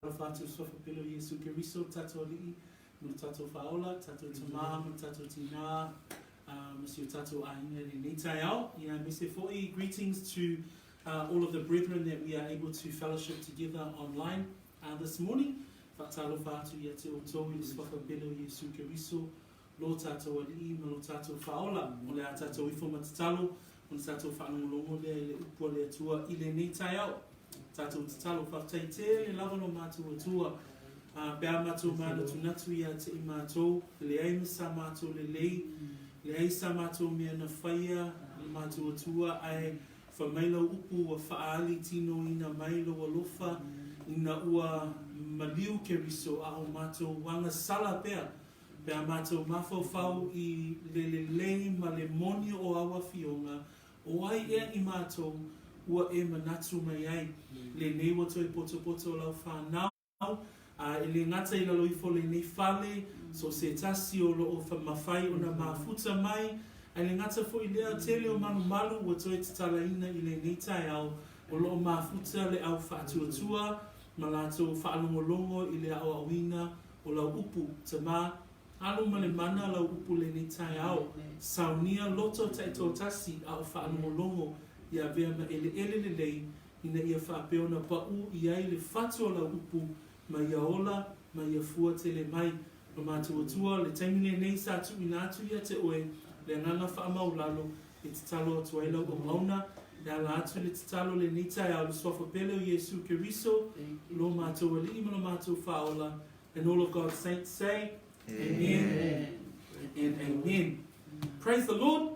Alofa atu i le Suafa Pele o Iesu Keriso, lo tatou Alii, ma lo tatou Faaola, tatou tamā ma lo tatou tinā, ma si o tatou aiga i lenei taeao. Ia, aemaise foi, greetings to all of the brethren that we are able to fellowship together online this morning. Faatalofa atu ia te outou i le Suafa Pele o Iesu Keriso, lo tatou Alii ma lo tatou Faaola. O le a tatou ifo ma tatalo ona tatou faalogologo lea i le upu a le Atua i lenei taeao. Tatou tatalo, Faafetai tele lava lo matou Atua, a, pe a matou manatunatu ia te i matou, leai ma sa matou lelei, leai sa matou mea na faia, lo matou Atua, ae fai mai lau upu ua faaali tinoina mai lou alofa ina ua maliu Keriso a o matou agasala pea Pe a matou mafaufau i le lelei ma le moni o au afioga, o ai ea i matou ua e manatu mai ai? Lenei ua toe potopoto lau fanau, a e le gata i lalo ifo lenei fale, so se tasi o lo o mafai ona mafuta mai, ae le gata foi lea, tele o malumalu ua toe tatalaina i lenei taeao, o lo o mafuta le au faatuatua ma latou faalogologo i le aoaoina o lau upu, Tamā, alu ma le mana lau upu lenei taeao, saunia loto taitoatasi a o faalogologo i avea ma eleele lelei ina ia faapea ona paʻū i ai le fatu o lau upu ma ia ola ma ia fua tele mai. Lo matou Atua, le taimi lenei sa tuuina atu ia te oe le agaga faamaulalo e tatalo atu ai lau auauna, e ala atu le tatalo lenei taeao i le Suafa pele o Iesu Keriso, lo matou Alii ma lo matou Faaola, and all of God's saints say, Amen, and amen. Praise the Lord.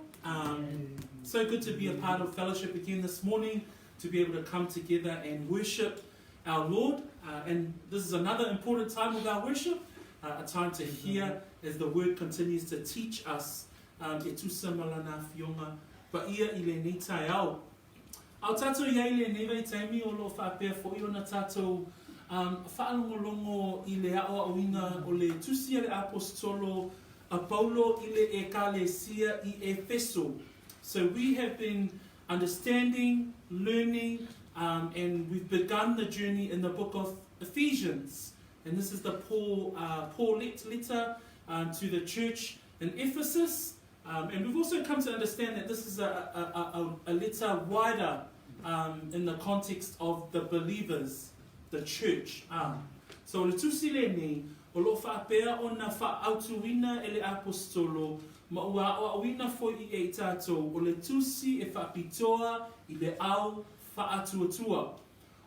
So good to be a part of fellowship again this morning, to be able to come together and worship our Lord. And this is another important time of our worship, a time to hear as the Word continues to teach us e tusa ma lana afioga paia i lenei taeao. A o tatou i ai i lenei vaitaimi o lo o faapea foi ona tatou faalogologo i le aoaoina o le tusi a le Aposetolo a Paulo i le Ekalesia i Efeso. So we have been understanding, learning, and we've begun the journey in the book of Ephesians. And this is the Paul, Paulette letter to the church in Ephesus. And we've also come to understand that this is a, a, a, a letter wider in the context of the believers, the church. So le tusi lenei, o lo o faapea ona faaautuina e le Aposetolo ma ua aoaoina foi i e i tatou o le tusi e faapitoa i le au faatuatua.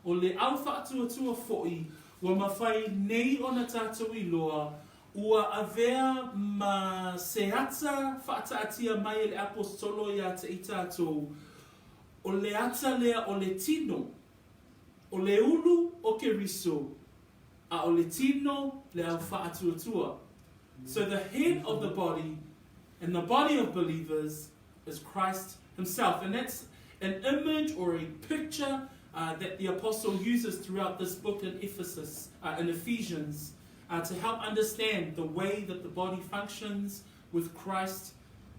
O le au faatuatua foi ua mafai nei ona tatou iloa ua avea ma se ata faataatia mai e le Aposetolo ia te i tatou, o le ata lea o le tino, o le ulu o Keriso, a o le tino le au faatuatua. So the head of the body and the body of believers is Christ himself. And that's an image or a picture that the apostle uses throughout this book in Ephesus, in Ephesians, to help understand the way that the body functions with Christ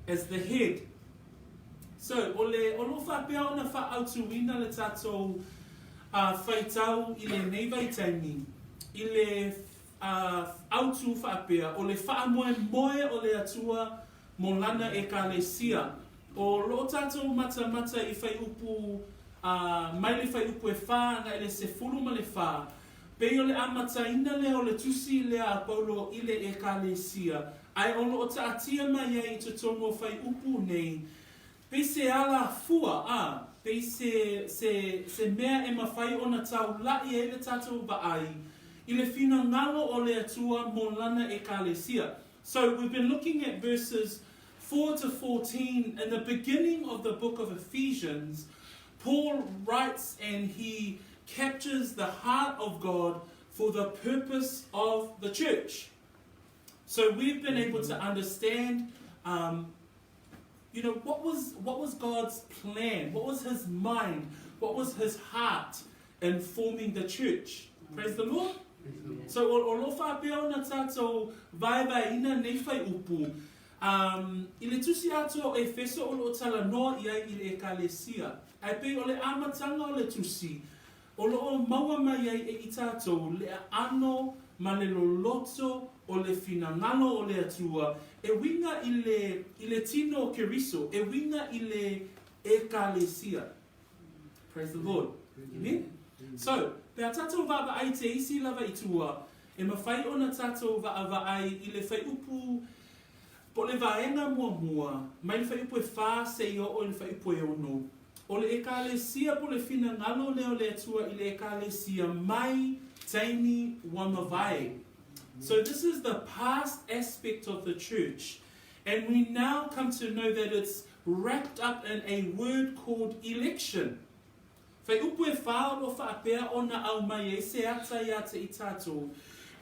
as the head. So, o le, o lo o faapea ona faaautuina le tatou faitau i lenei vaitaimi, i le autu faapea, o le faamoemoe o le Atua mo lana Ekalesia. O lo o tatou matamata i fuaiupu, a, mai le fuaiupu e fa agai le 14, pei o le amataina lea o le tusi lea a Paulo i le Ekalesia, ae o lo o taatia mai ai i totonu o fuaiupu nei, pei se alafua, a, pei se, se, se mea e mafai ona taula'i ai le tatou vaai i le finagalo o le Atua mo lana Ekalesia. So we've been looking at verses 4 to 14 in the beginning of the book of Ephesians. Paul writes and he captures the heart of God for the purpose of the church. So we've been able to understand, what was God's plan? What was His mind? What was His heart in forming the church? Praise the Lord. So o lo faapea ona tatou vaevaeina nei fuaiupu i le tusi atoa o Efeso o lo o talanoa i ai i le Ekalesia. Ae pei o le amataga o le tusi. o lo o maua mai ai e i tatou le aano ma le loloto o le finagalo o le Atua e uiga i le, i le tino o Keriso, e uiga i le Ekalesia. Praise the Lord. Amen. So, pe a tatou vaavaai te isi lava i tua, e mafai ona tatou vaavaai i le fuaiupu po o le vaega muamua, mai le fuaiupu e 4 seia oo i le fuaiupu e 6, o le Ekalesia po o le finagalo lea o le Atua i le Ekalesia mai taimi ua mavae. So this is the past aspect of the church and we now come to know that it's wrapped up in a word called election. Fuaiupu e 4 o lo o faapea ona aumai ai se ata iā te i tatou,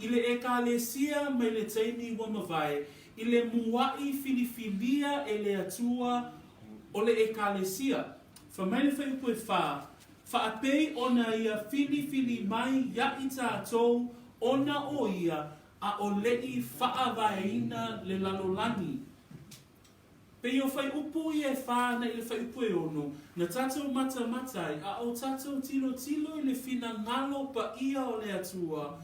i le Ekalesia mai le taimi ua mavae, i le muaʻi filifilia e le Atua o le Ekalesia. Fai mai le fuaiupu e 4, Faapei ona ia filifili mai iaʻi tatou ona o ia ʻaʻoleʻi faavaeina le lalolagi. Pei o fuaiupu ia e 4 ana i le fuaiupu e 6, na tatou matamata ai, a o tatou tilotilo i le finagalo paia o le Atua,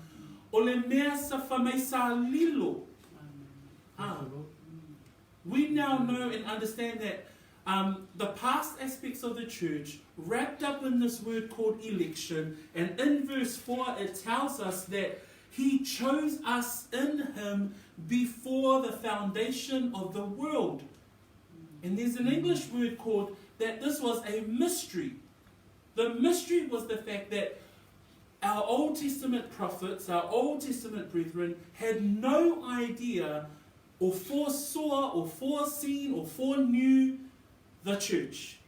o le mea sa fai mai sa lilo. Ah. We now know and understand that the past aspects of the church wrapped up in this word called election, and in verse 4 it tells us that He chose us in Him before the foundation of the world. And there's an English word called that this was a mystery. The mystery was the fact that our Old Testament prophets, our Old Testament brethren, had no idea or foresaw or foreseen or foreknew the church.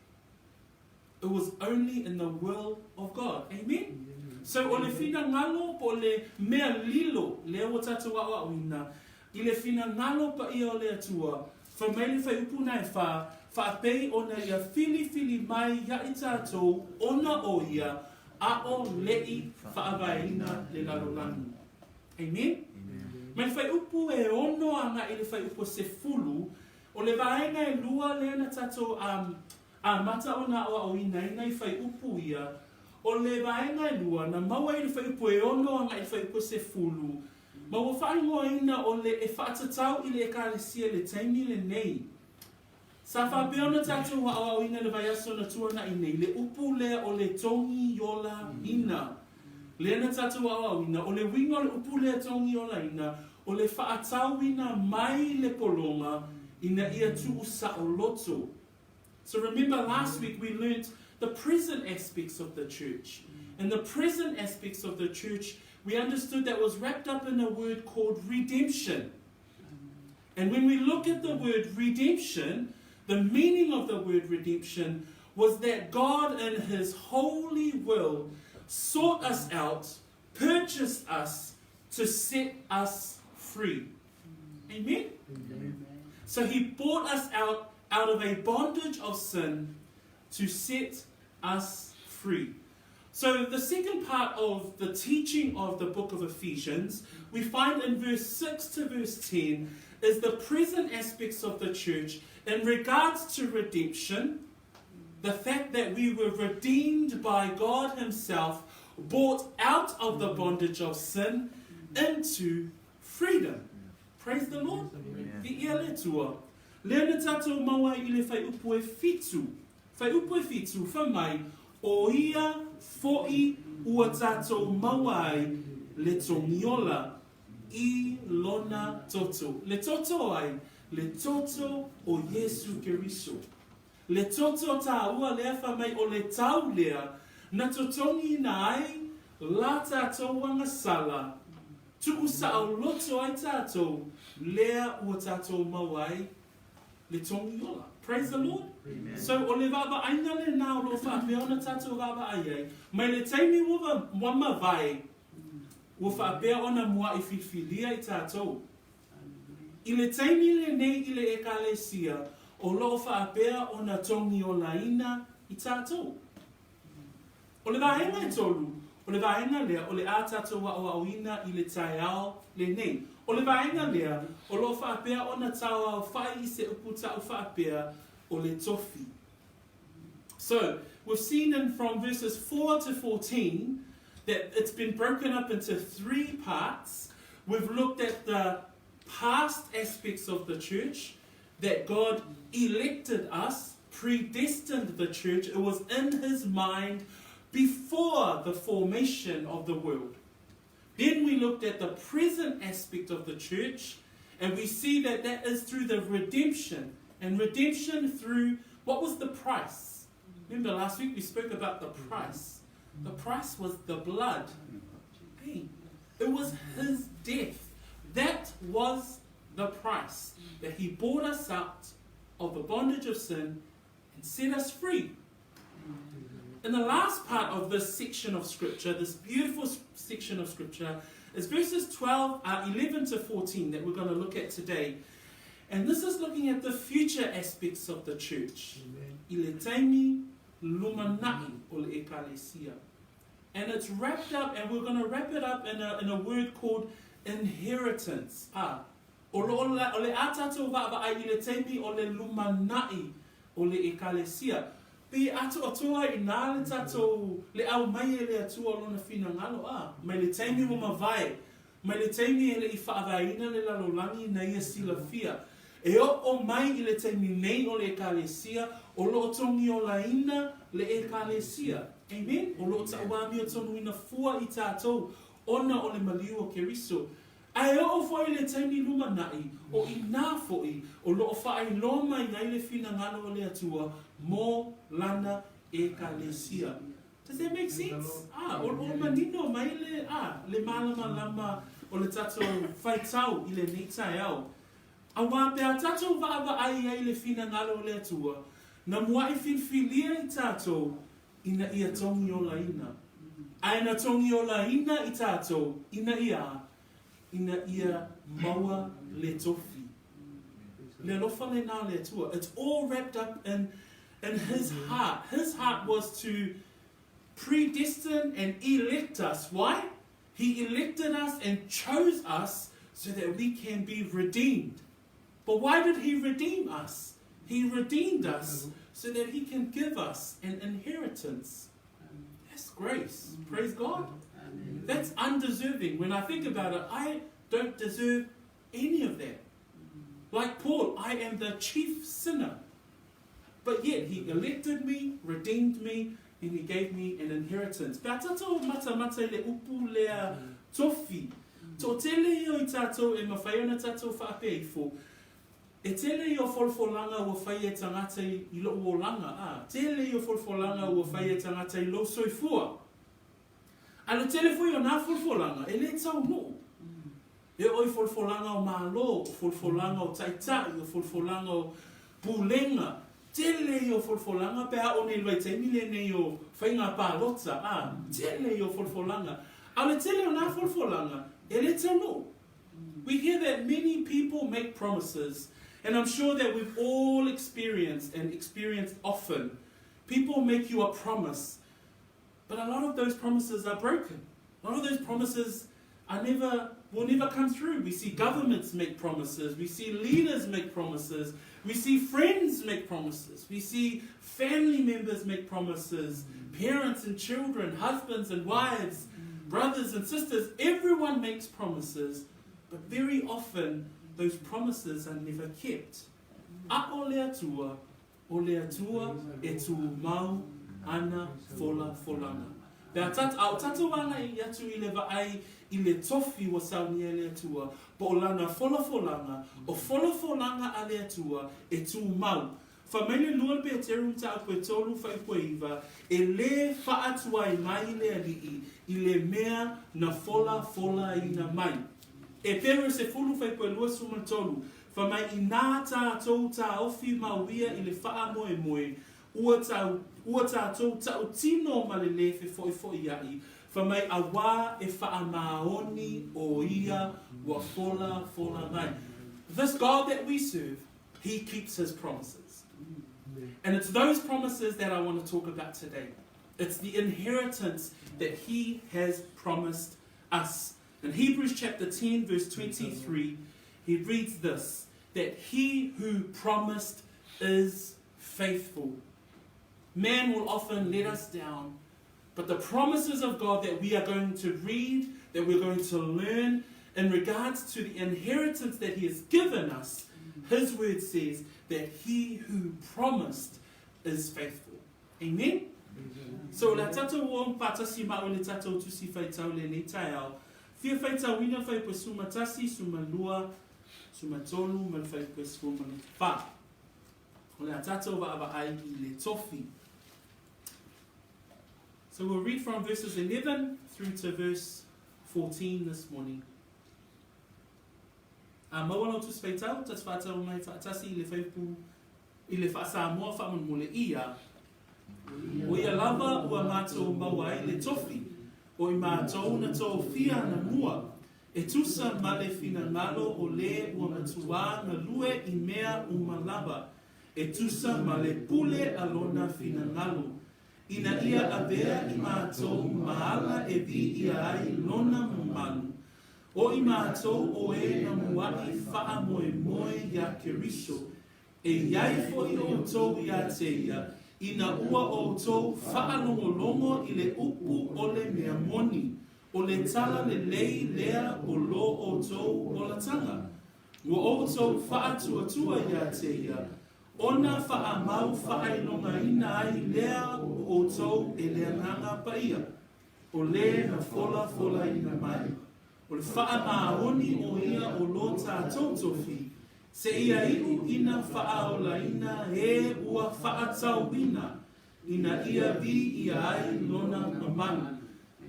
It was only in the will of God. Amen? So o le finagalo po o le mea lilo lea ua tatou aʻoaʻoina i le finagalo paia o le Atua, fai mai le fuaiupu na e 4, faapei ona ia filifili mai iaʻi tatou ona o ia aʻo leʻi faavaeina le lalolagi. Amen? Mai le fuaiupu e 6 agaʻi le fuaiupu e 10, o le vaega e lua lea na tatou amata ona aʻoaʻoinaina i fuaiupu ia, o le vaega e lua, na maua ai le fuaiupu e 6 agaʻi le fuaiupu e 10, ma ua faaigoaina o le e faatatau i le Ekalesia i le taimi lenei. Sa faapea ona tatou aʻoaʻoina i le vaiaso na tuanaʻi nei, le upu lea o le togiolaina. Lea na tatou aʻoaʻoina, o le uiga o le upu lea togiolaina, o le faatauina mai le pologa ina ia tuusaoloto. So remember last week we learnt the present aspects of the church. And the present aspects of the church, we understood that was wrapped up in a word called redemption. And when we look at the word redemption, the meaning of the word redemption was that God in his holy will sought us out, purchased us to set us free. Amen? Amen. So he bought us out out of a bondage of sin to set us free. So the second part of the teaching of the book of Ephesians, we find in verse 6 to verse 10, is the present aspects of the church in regards to redemption, the fact that we were redeemed by God himself, bought out of the bondage of sin into freedom. Praise the Lord. Viia le Atua. Lea na tatou mau ai i le fuaiupu e 7. Fuaiupu e 7, fai mai, o ia foʻi ua tatou maua ai le togiola i lona toto. Le toto ai? Le toto o Iesu Keriso. Le toto taua lea fai mai o le tau lea na totogiina ai la tatou agasala, tuusaoloto ai tatou lea ua tatou maua ai le togiola. Praise the Lord. Amen. So o le vaavaaiga lenā o lo o faapea ona tatou vaavaai ai, mai le taimi ua ua mavae, ua faapea ona muaʻi filifilia i tatou. I le taimi lenei i le Ekalesia, o lo o faapea ona togiolaina i tatou. O le vaega e tolu, o le vaega lea o le a tatou aʻoaʻoina i le taeao lenei. O le vaega lea, o lo o faapea ona taoaofai i se upu taʻu faapea, o le tofi. So, We've seen in from verses 4 to 14 that it's been broken up into three parts. We've looked at the past aspects of the church, that God elected us, predestined the church. It was in his mind before the formation of the world. Then we looked at the present aspect of the church, and we see that that is through the redemption. And redemption through what was the price? Remember last week we spoke about the price. The price was the blood. Hey, it was his death. That was the price that he bought us out of the bondage of sin and set us free. In the last part of this section of scripture, this beautiful section of scripture, is verses 12, 11 to 14 that we're going to look at today. And this is looking at the future aspects of the church. I le taimi lumana'i o le ekalesia. And it's wrapped up, and we're going to wrap it up in a, in a word called inheritance. Ah, o lo o le a tātou vaavaai i le taimi o le lumana'i o le ekalesia. Pe atoatoa inā le tātou le au mai e le Atua o lona finagalo, ā, mai le taimi ua mavae, mai le taimi e le i faavaeina le lalolagi ina ia silafia, e oo mai i le taimi nei o le Ekalesia, o lo o togiolaina le Ekalesia. Amen? O lo o taʻuamiotonuina fua i tātou ona o le maliu o Keriso. A e oo foi i le taimi lumanaʻi, o inā foi o lo o faailoa mai ai le finagalo o le Atua mo Lana Ekalesia. Does that make sense? Ah, o, o manino mai le, ah, le malamalama o le tatou faitau i lenei taeao. Auā pe a tatou vaavaai ai le finagalo o le Atua, na muaʻi filifilia i tatou ina ia togiolaina. Ae na togiolaina i tatou ina ia a? Ina ia maua le tofi. Le alofa lenā o le Atua. It's all wrapped up in, in His heart. His heart was to predestine and elect us. Why? He elected us and chose us so that we can be redeemed. But why did He redeem us? He redeemed us so that He can give us an inheritance. That's grace. Praise God. That's undeserving. When I think about it, I don't deserve any of that. Like Paul, I am the chief sinner. But yet he elected me, redeemed me, and he gave me an inheritance. Pe a tatou matamata i le upu lea tofi, toatele ia o i tatou e mawhai ana tatou whaapea ifo, e tele ia o folafolanga ua whai e tangata i, i lou olaga, a, tele ia o folafolanga ua whai e tagata i lou soifua. A le tele foi o nā folafolaga, e lē taunuu. E oo i folafolaga o Malo, o folafolaga o Taitai, o folafolaga o Pulega, tele ia o folafolaga pe a oo nei i le vaitaimi lenei o faiga palota, ā, tele ia o folafolaga. A o le tele o nā folafolaga, e lē taunuu. We hear that many people make promises, and I'm sure that we've all experienced and experienced often. People make you a promise, But a lot of those promises are broken. A lot of those promises are never will never come through. We see governments make promises. We see leaders make promises. We see friends make promises. We see family members make promises. Parents and children, husbands and wives, brothers and sisters. Everyone makes promises, but very often those promises are never kept. A o le Atua, O le Atua e tumau ana folafolaga. Pe a tat, a o tatou agai atu i le vaai i le tofi ua saunia e le Atua, po o lana folafolaga, o folafolaga a le Atua e tumau. Fai mai le lua le Peteru mataupu e tolu faipua iva, e lē faatuai mai le Alii i le mea na folafolaina mai. Eperu sefulu faipua e 23, Fai mai inā tātou tāofi mauia i le faamoemoe, ua tau, ua tātou tautino ma le lē fefoifoiaʻi, fai mai auā e faamaoni o ia ua folafola mai. This God that we serve, He keeps His promises. And it's those promises that I want to talk about today. It's the inheritance that He has promised us. In Hebrews chapter 10, verse 23, he reads this that he who promised is faithful. Man will often let us down. But the promises of God that we are going to read, that we're going to learn in regards to the inheritance that He has given us, His word says that He who promised is faithful. Amen? So, la tatou o patasi ma o le tatou tusi whaitau le nei taeao. Fia whaitauina whai pa suma tasi, suma lua, suma tolu, ma le whai pa suma le wha. O le a tatou vaavaai i le tofi. So we'll read from verses 11 through to verse 14 this morning. A maua lau tusi faitau, tasi faatau mai faatasi i le faipu i le faasamoa faamolemole ia. O ia lava ua matou maua ai le tofi, o i matou na tofia anamua, e tusa ma le finagalo o le ua matuā galue i mea uma lava, e tusa ma le pule a lona finagalo, ina ia avea i matou ma ala e viia ai lona mamalu, o i matou o e na muaʻi faamoemoe iā Keriso, E i ai foi outou iā te ia, ina ua outou faalogologo i le upu o le mea moni, o le tala lelei lea o lo outou olataga. Ua outou faatuatua iā te ia, ona faamau faailogaina ai lea o outou e le Agaga Paia, o le na folafolaina mai. O le faamaoni o ia o lo tatou tofi, seia iʻu ina faaolaina e ua faatauina, ina ia viia ai lona mamalu.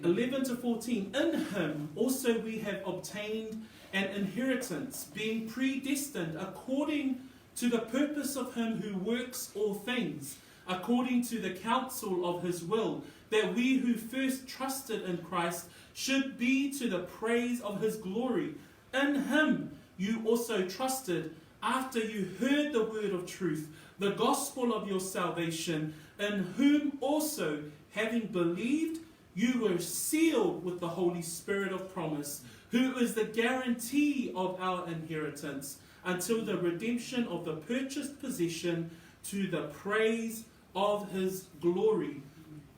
11 to 14 In him also we have obtained an inheritance, being predestined according to the purpose of him who works all things, according to the counsel of his will, that we who first trusted in Christ should be to the praise of his glory. In him you also trusted after you heard the word of truth, the gospel of your salvation, in whom also, having believed, you were sealed with the Holy Spirit of promise, who is the guarantee of our inheritance until the redemption of the purchased possession to the praise of his glory.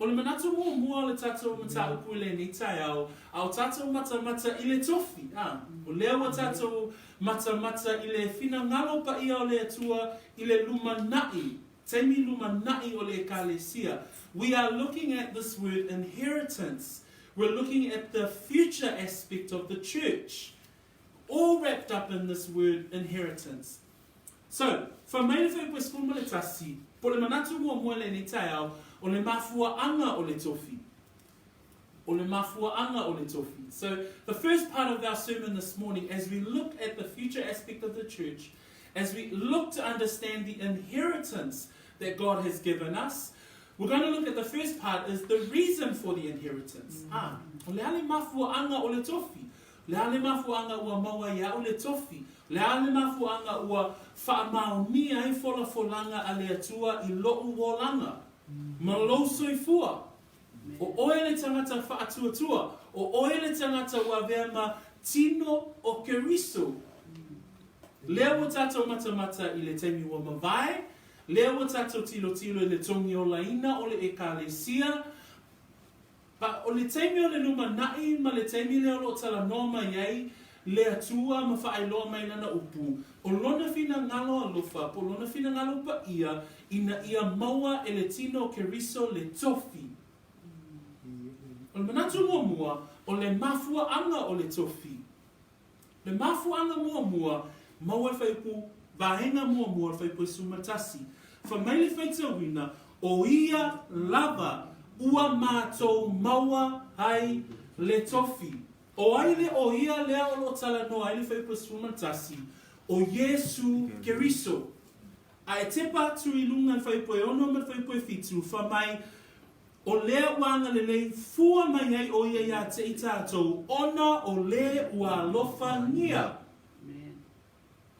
O le manatu muamua o le tatou mataupu i lenei taeao, a o tatou matamata i le tofi, a, o lea ua tatou matamata i le finagalo paia o le Atua i le lumanaʻi, taimi lumanaʻi o le Ekalesia. We are looking at this word inheritance. We're looking at the future aspect of the church. All wrapped up in this word inheritance. So, fai mai le whaipu e 11, po o le manatu muamua i lenei taeao, o le mafuaaga o le tofi. O le mafuaaga o le tofi. So, the first part of our sermon this morning, as we look at the future aspect of the church, as we look to understand the inheritance that God has given us, we're going to look at the first part is the reason for the inheritance. Ah, o le a le mafuaaga o le tofi? O le a le mafuaaga ua maua ai au le tofi? O le a le mafuaaga ua faamaonia ai folafolaga a le Atua i loʻu olaga ma lou soifua? O oe le tagata faatuatua, o oe le tagata ua avea ma tino o Keriso. Lea ua tatou matamata i le taimi ua mavae, lea ua tatou tilotilo i le togiolaina o le Ekalesia, But o le taimi o le lumanaʻi ma le taimi lea o lo o talanoa mai ai le Atua ma faailoa mai lana upu, o lona finagalo alofa po o lona finagalo paia ina ia maua e le tino o Keriso le tofi. O le manatu muamua, o le mafuaaga o le tofi. Le mafuaaga muamua, maua le faaiupu vaega muamua o le faaiupu e 11. Fai mai le faitauina, o ia lava ua matou maua ai le tofi. O ai le o ia lea o lo o talanoa ai le faaiupu e 11? O Iesu Keriso. A e tepa atu i luga i le faaiupu e 6 ma le faaiupu e 7, fai mai, O lea ua agalelei fua mai ai ʻo ia iā te i tātou, ona o le ua alofagia.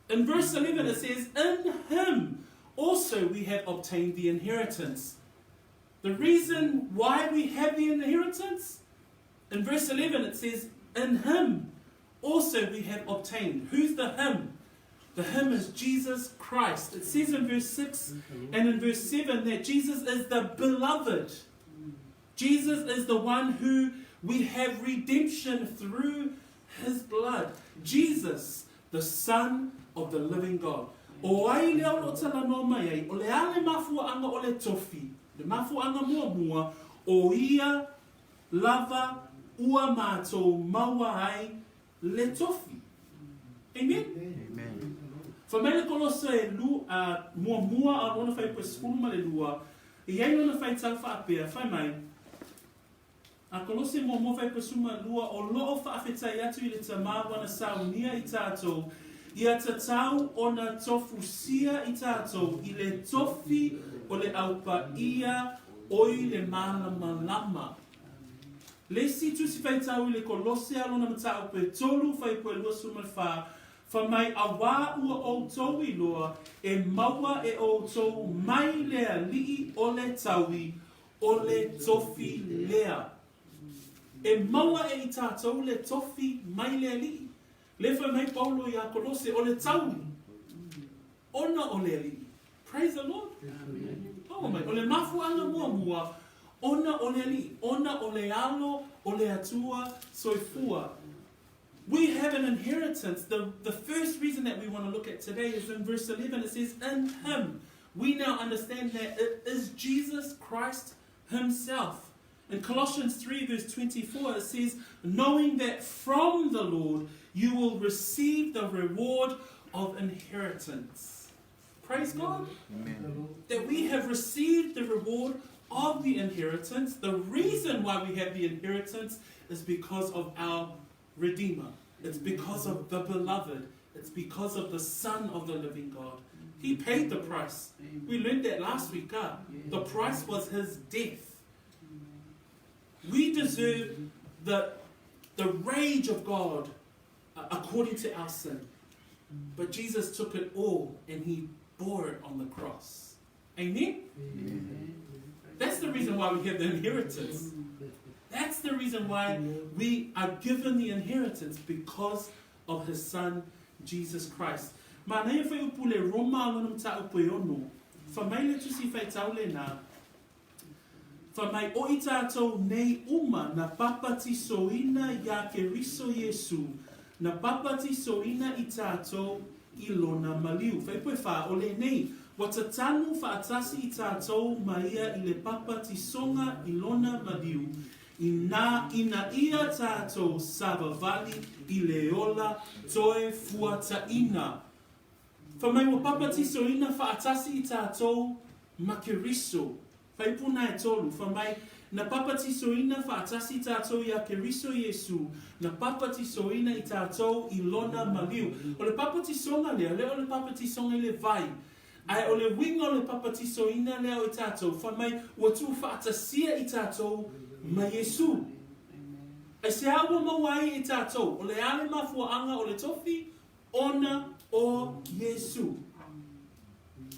In verse 11 it says, In him also we have obtained the inheritance. The reason why we have the inheritance? In verse 11 it says, In him also we have obtained. Who's the him? The him is Jesus Christ. It says in verse 6 and in verse 7 that Jesus is the beloved. Jesus is the one who we have redemption through his blood. Jesus, the Son of the living God. O ai lea o loo talanoa mai ai, o le a le mafuaanga o le tofi, le mafuaanga muamua, o ia lava ua matou maua ai le tofi. Amen? Amen. Fai mai le Kolosa e lu, a, muamua a lona fuaiupu e 12, e i ai lona faitau faapea, fai mai, A Kolose muamua fuaiupu e 12, o loo faafetai atu i le Tamā ua na saunia i tātou, ia tatau ona tofusia i tātou i le tofi o le Au Paia oi le Malamalama. Le isi tusi faitau i le Kolose a lona mataupu e tolu fuaiupu e 24, Fai mai, Auā ua outou iloa e maua e outou mai le Alii o le taui o le tofi lea. E maua e i tātou le tofi mai le Alii. Le fai mai Paulo iā Kolose, o le taui ona o le Alii. Praise the Lord. Maua mai, o le mafuaaga muamua ona o le Alii, ona o le alo o le Atua soifua. We have an inheritance. The, the first reason that we want to look at today is in verse 11. It says, In him we now understand that it is Jesus Christ himself. In Colossians 3, verse 24, it says, Knowing that from the Lord you will receive the reward of inheritance. Praise God. Amen. That we have received the reward of the inheritance. The reason why we have the inheritance is because of our Redeemer. It's because of the beloved. It's because of the Son of the living God. He paid the price. We learned that last week. Huh? The price was his death. We deserve the, the rage of God according to our sin. But Jesus took it all and he bore it on the cross. Amen? Amen. That's the reason why we have the inheritance. That's the reason why we are given the inheritance because of his son Jesus Christ. Manaia fuaiupu le Roma lona mataupu e ono. Fai mai le tusi faitau lena, Fai mai o i tātou nei uma na papatisoina iā Keriso Iesu, na papatisoina i tātou i lona maliu. Fuaiupu e whā, o lenei, ua tatanu faatasi i tātou ma ia i le papatisoga i lona maliu, inā ina ia tātou savavali i le ola toe fuataina. Fai mai ua papatisoina faatasi i tātou ma Keriso. Fuaiupu na e tolu, fai mai, na papatisoina faatasi tātou iā Keriso Iesu, na papatisoina i tātou i lona maliu. O le papatisoga lea, lea o le papatisoga i le vai, ae o le uiga o le papatisoina lea o i tātou, fai mai, ua tuufaatasia i tātou ma Iesu. Aisea ua maua ai e tātou, o le a le mafuaaga o le tofi? Ona o Iesu.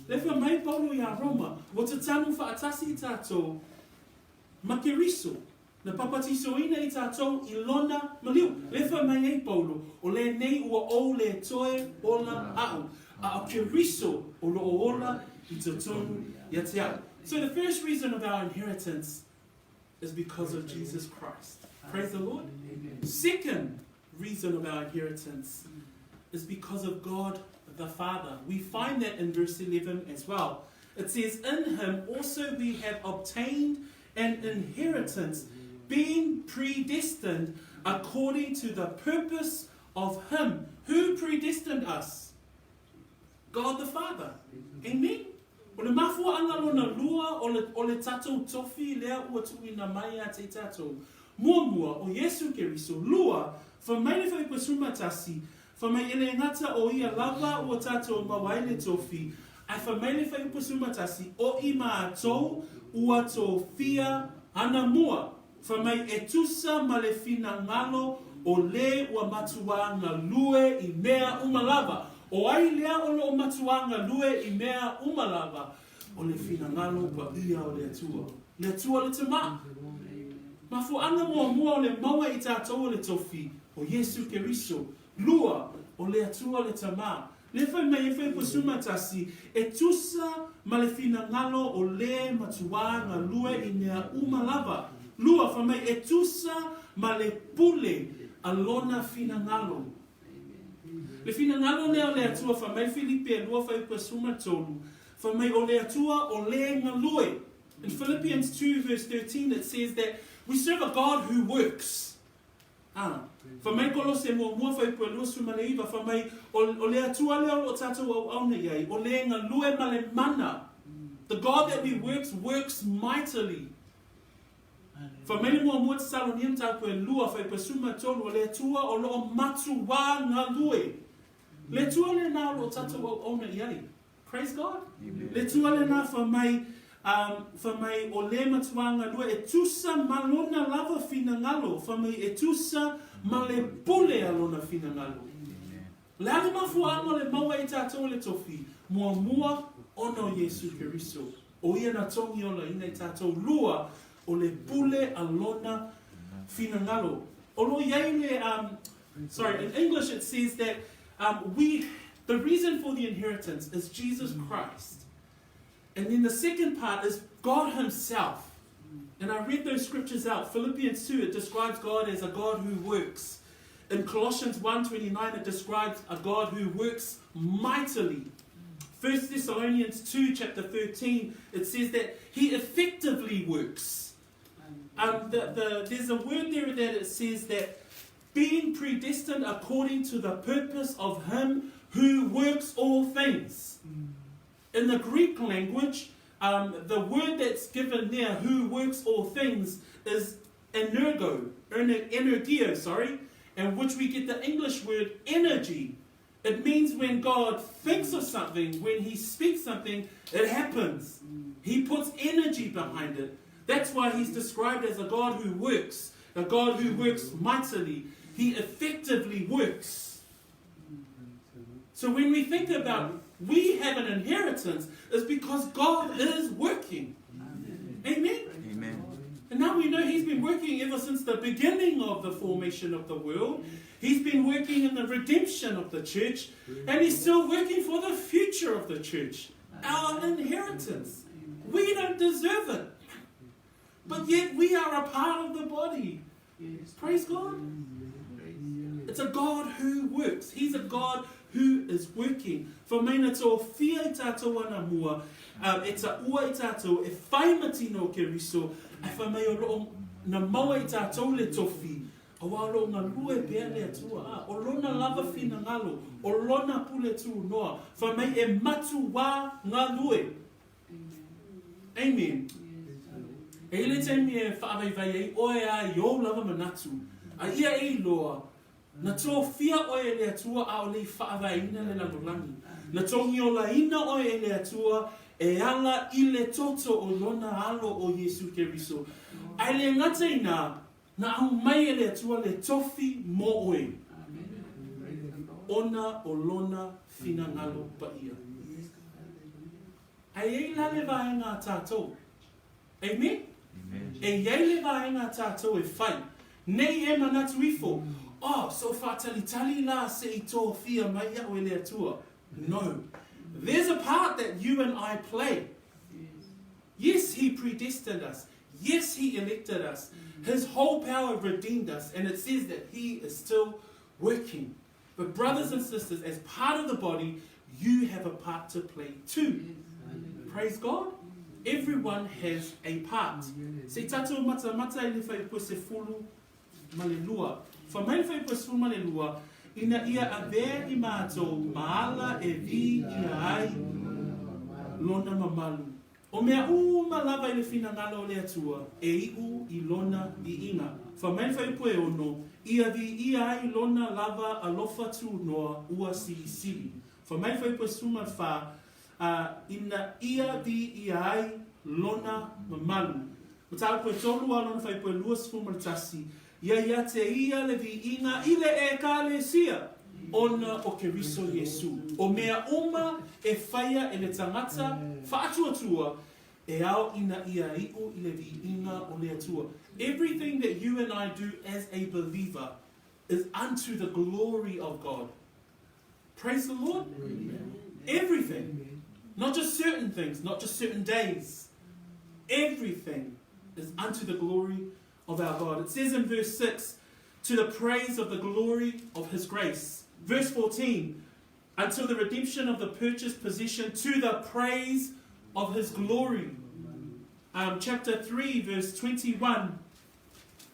Le fai mai Paulo iā Roma, ua tatanu faatasi i tātou ma Keriso, na papatisoina i tātou i lona maliu. Le fai mai ai Paulo, o lenei ua ou le toe ola a'u, a o Keriso o loo ola i totonu ia te au. So the first reason of our inheritance is because of Jesus Christ. Praise the Lord. Second reason of our inheritance is because of God the Father. We find that in verse 11 as well. It says, In him also we have obtained an inheritance, being predestined according to the purpose of him who predestined us. God the Father. Amen? O le mafuaaga lona lua o le, o le tatou tofi lea ua tuuina mai ia te i tatou. Muamua, o Iesu Keriso. Lua, fai mai le fuaiupu e 11, fai mai e le gata o ia lava ua tatou maua ai le tofi, ae fai mai le fuaiupu e 11, o i matou ua tofia ana mua. Fai mai e tusa ma le finagalo o le ua matuā galue i mea uma lava. O ai lea o loo matuā galue i mea uma lava? O le finagalo paia o le Atua. Le Atua le Tamā. Mafuaaga muamua o le maua i tatou o le tofi, o Iesu Keriso. Lua, o le Atua le Tamā. Lea fai mai ai Fuaiupu 11, E tusa ma le finagalo o lē matuā galue i mea uma lava. Lua, fai mai, E tusa ma le pule a lona finagalo. Le finagalo lea o le Atua, fai mai Filipi e 2 fuaiupu 13, fai mai o le Atua o lē galue. In Philippians 2 verse 13 it says that we serve a God who works. Ā, fai mai Kolose muamua fuaiupu e 29, fai mai, o, o le Atua lea o lo o tātou auauna i ai, o le galue ma le mana. The God that we works, works mightily. Fai mai le muamua Tesalonia mataupu e 2, fuaiupu e 13, o le Atua o lo o matuā galue. Le Atua lena o lo o tātou auauna i ai. Praise God. Amen. Le Atua lena fai mai, fai mai o le matuā galue e tusa ma lona lava finagalo, fai mai e tusa ma le pule a lona finagalo. Amen. Le a le mafuaaga o le maua i tātou o le tofi? Muamua, ona o Iesu Keriso. O ia na togi olaina i tātou. Lua, o le pule a lona finagalo. O lo o i ai le, sorry, in English it says that we, the reason for the inheritance is Jesus Christ. And then the second part is God himself. And I read those scriptures out. Philippians 2, it describes God as a God who works. In Colossians 1.29, it describes a God who works mightily. 1 Thessalonians 2, chapter 13, it says that he effectively works. Um, the, the, there's a word there that it says that being predestined according to the purpose of him who works all things. In the Greek language, the word that's given there, who works all things, is energo, energio, sorry, and which we get the English word energy. It means when God thinks of something, when he speaks something, it happens. He puts energy behind it. That's why he's described as a God who works, a God who works mightily. He effectively works. So when we think about we have an inheritance, it's because God is working. Amen. Amen? Amen. And now we know he's been working ever since the beginning of the formation of the world. He's been working in the redemption of the church, and he's still working for the future of the church, our inheritance. We don't deserve it, but yet we are a part of the body. Praise God. It's a God who works. He's a God who is working. Fai mai na tofia i tātou ana mua, e taua i tātou, e whai matino o Keriso, ae fai mai o lo o na maua i tātou le tofi, auā o lo o galue pea le Atua, a, o lona lava finagalo, o lona pule tunoa, fai mai e matuā galue. Amen. E i le taimi e whaavaivai ai oe a i ou lava manatu, a ia e iloa, na tofia oe e le Atua aole i faavaeina le lalolagi. Na togiolaina oe e le Atua e ala i le toto o lona alo o Iesu Keriso. Ae le gata inā, na aumai e le Atua le tofi mo oe, ona o lona finagalo paia. Ae i ai la le vaega a tātou. Amen? E i ai le vaega a tātou e whai. Nei e manatu ifo, oh, so whātalitali la se i tofia mai ia'u e le Atua. No. There's a part that you and I play. Yes, he predestined us. Yes, he elected us. His whole power redeemed us. And it says that he is still working. But brothers and sisters, as part of the body, you have a part to play too. Praise God. Everyone has a part. Se i tātou matamata i le fuaiupu 12. Fai mai le fuaiupu 12, ina ia avea i mātou ma ala e viia ai lona mamalu. O mea uma lava i le finagalo o le Atua, e iʻu i lona viiga. Fai mai le fuaiupu e 6, ia viia ai lona lava alofa tunoa ua silisili. Fai mai le fuaiupu e 14, a, ina ia viia ai lona mamalu. Mataupu e 3 a lona fuaiupu e 21, ia ia te ia le viiga i le Ekalesia, ona o Keriso Iesu. O mea uma e whaia e le tagata whaatuatua, e ao ina ia iʻu i le viiga o le Atua. Everything that you and I do as a believer is unto the glory of God. Praise the Lord. Amen. Everything. Not just certain things, not just certain days. Everything is unto the glory of our God. It says in verse 6, to the praise of the glory of his grace. Verse 14, until the redemption of the purchased possession to the praise of his glory. Um, chapter 3, verse 21,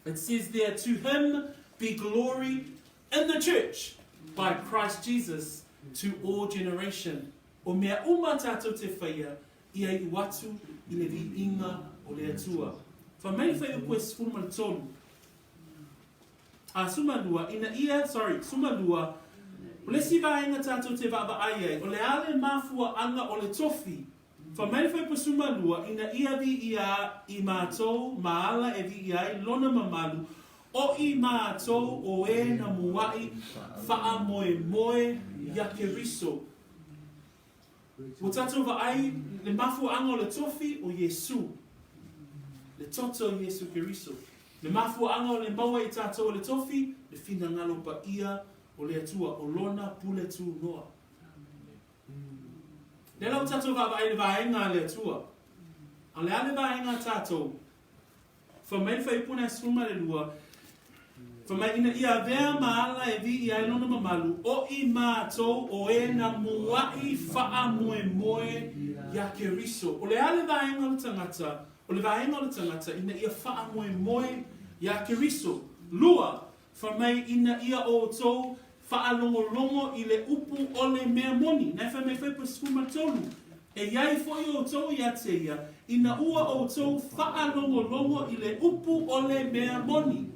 it says there, To him be glory in the church by Christ Jesus to all generation. O mea uma tātou te whaia, ia i watu i le viiga o le Atua. Fa mai whai upu e sefulu ma le tolu. A sumalua, ina ia, sorry, sumalua, o le isi vaega tātou te vaavaai ai, o le a le mafuaʻaga o le tofi. Fa mai le fuaiupu sumalua, ina ia viia i mātou ma ala e viia ai lona mamalu, o i mātou o e na muaʻi faamoemoe ia Keriso. Ua tātou vaai le mafuaaga o le tofi o Iesu, le toto o Iesu Keriso. Le mafuaaga o le maua i tātou o le tofi, le finagalo paia o le Atua, o lona pule tunoa. Lea la ua tātou vaavaai i le vaega a le Atua. A o le a le vaega a tātou? Fa mai le fuaiupu lena e 12, Fa mai ina ia avea ma ala e viia ai lona mamalu, o i mātou o e na muaʻi faamoemoe iā Keriso. O le a le vaega o le tagata? O le vaega o le tagata ina ia faamoemoe iā Keriso. Lua, fa mai ina ia outou faalogologo i le upu o le mea moni. Na e fai mai fuaiupu 13, E i ai foi outou ia te ia, ina ua outou faalogologo i le upu o le mea moni.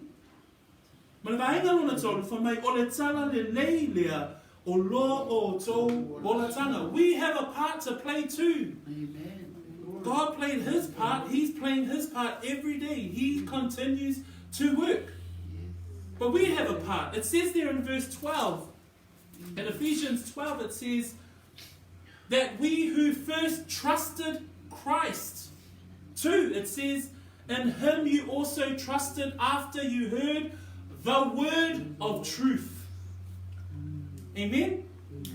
Ma le vaega lona tolu, fai mai, o le tala lelei lea o lo outou olatanga. We have a part to play too. Amen. God played his part, he's playing his part every day. He continues to work. But we have a part. It says there in verse 12, in Ephesians 12, it says that we who first trusted Christ. Two, it says, in him you also trusted after you heard the word of truth. Amen?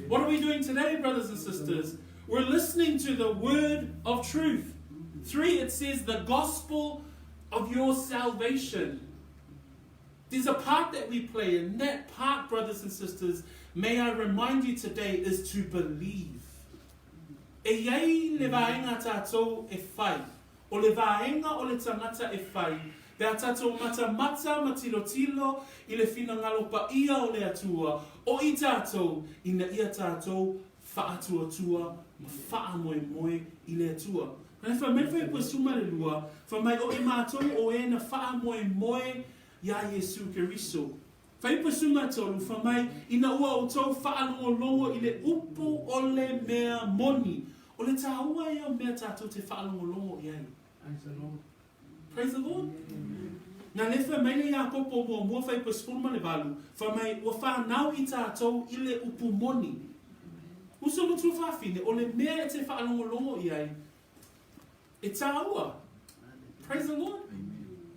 What are we doing today, brothers and sisters? We're listening to the word of truth. Three, it says the gospel of your salvation. There's a part that we play, and that part, brothers and sisters, may I remind you today, is to believe. E i ai le vaega tātou e whai. O le vaega o le tangata e whai, pe a tātou matamata ma tilotilo i le finagalo paia o le Atua, o i tātou, ina ia tātou faatuatua ma faamoemoe i le Atua. Na e fai mai fai koe suma le lua, fai mai o i mātou o e na faamoemoe iā Iesu Keriso. Fai koe suma tolu, fai mai, ina ua outou faalogologo i le upu o le mea moni. O le tāua ia o mea tātou te faalogologo i ai. Praise the Lord. Praise the Lord. Na le fai mai le Iakopo muamua fai koe 18, fai mai, ua whanau i tātou i le upu moni. Uso matua whawhine, o le mea e te whaalongolongo i ai, e tāua. Praise the Lord. Amen.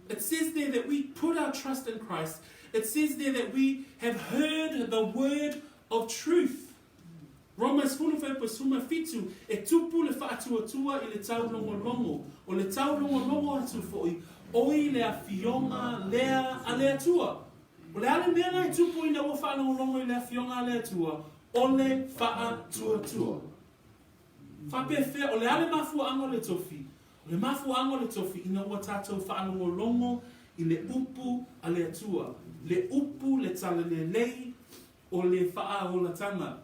It says there that we put our trust in Christ. It says there that we have heard the word of truth. Roma 17, e tupu le faatuatua i le taulogologo, o le taulogologo atu foi, oi le afioga lea a le Atua. O le a le mea la e tupu ina ua faalogologo i le afioga a le Atua? O le faatuatua. Faapefea, o le a le mafuaaga o le tofi? O le mafuaaga o le tofi ina ua tatou faalogologo i le upu a le Atua, le upu, le talalelei o le faaolataga.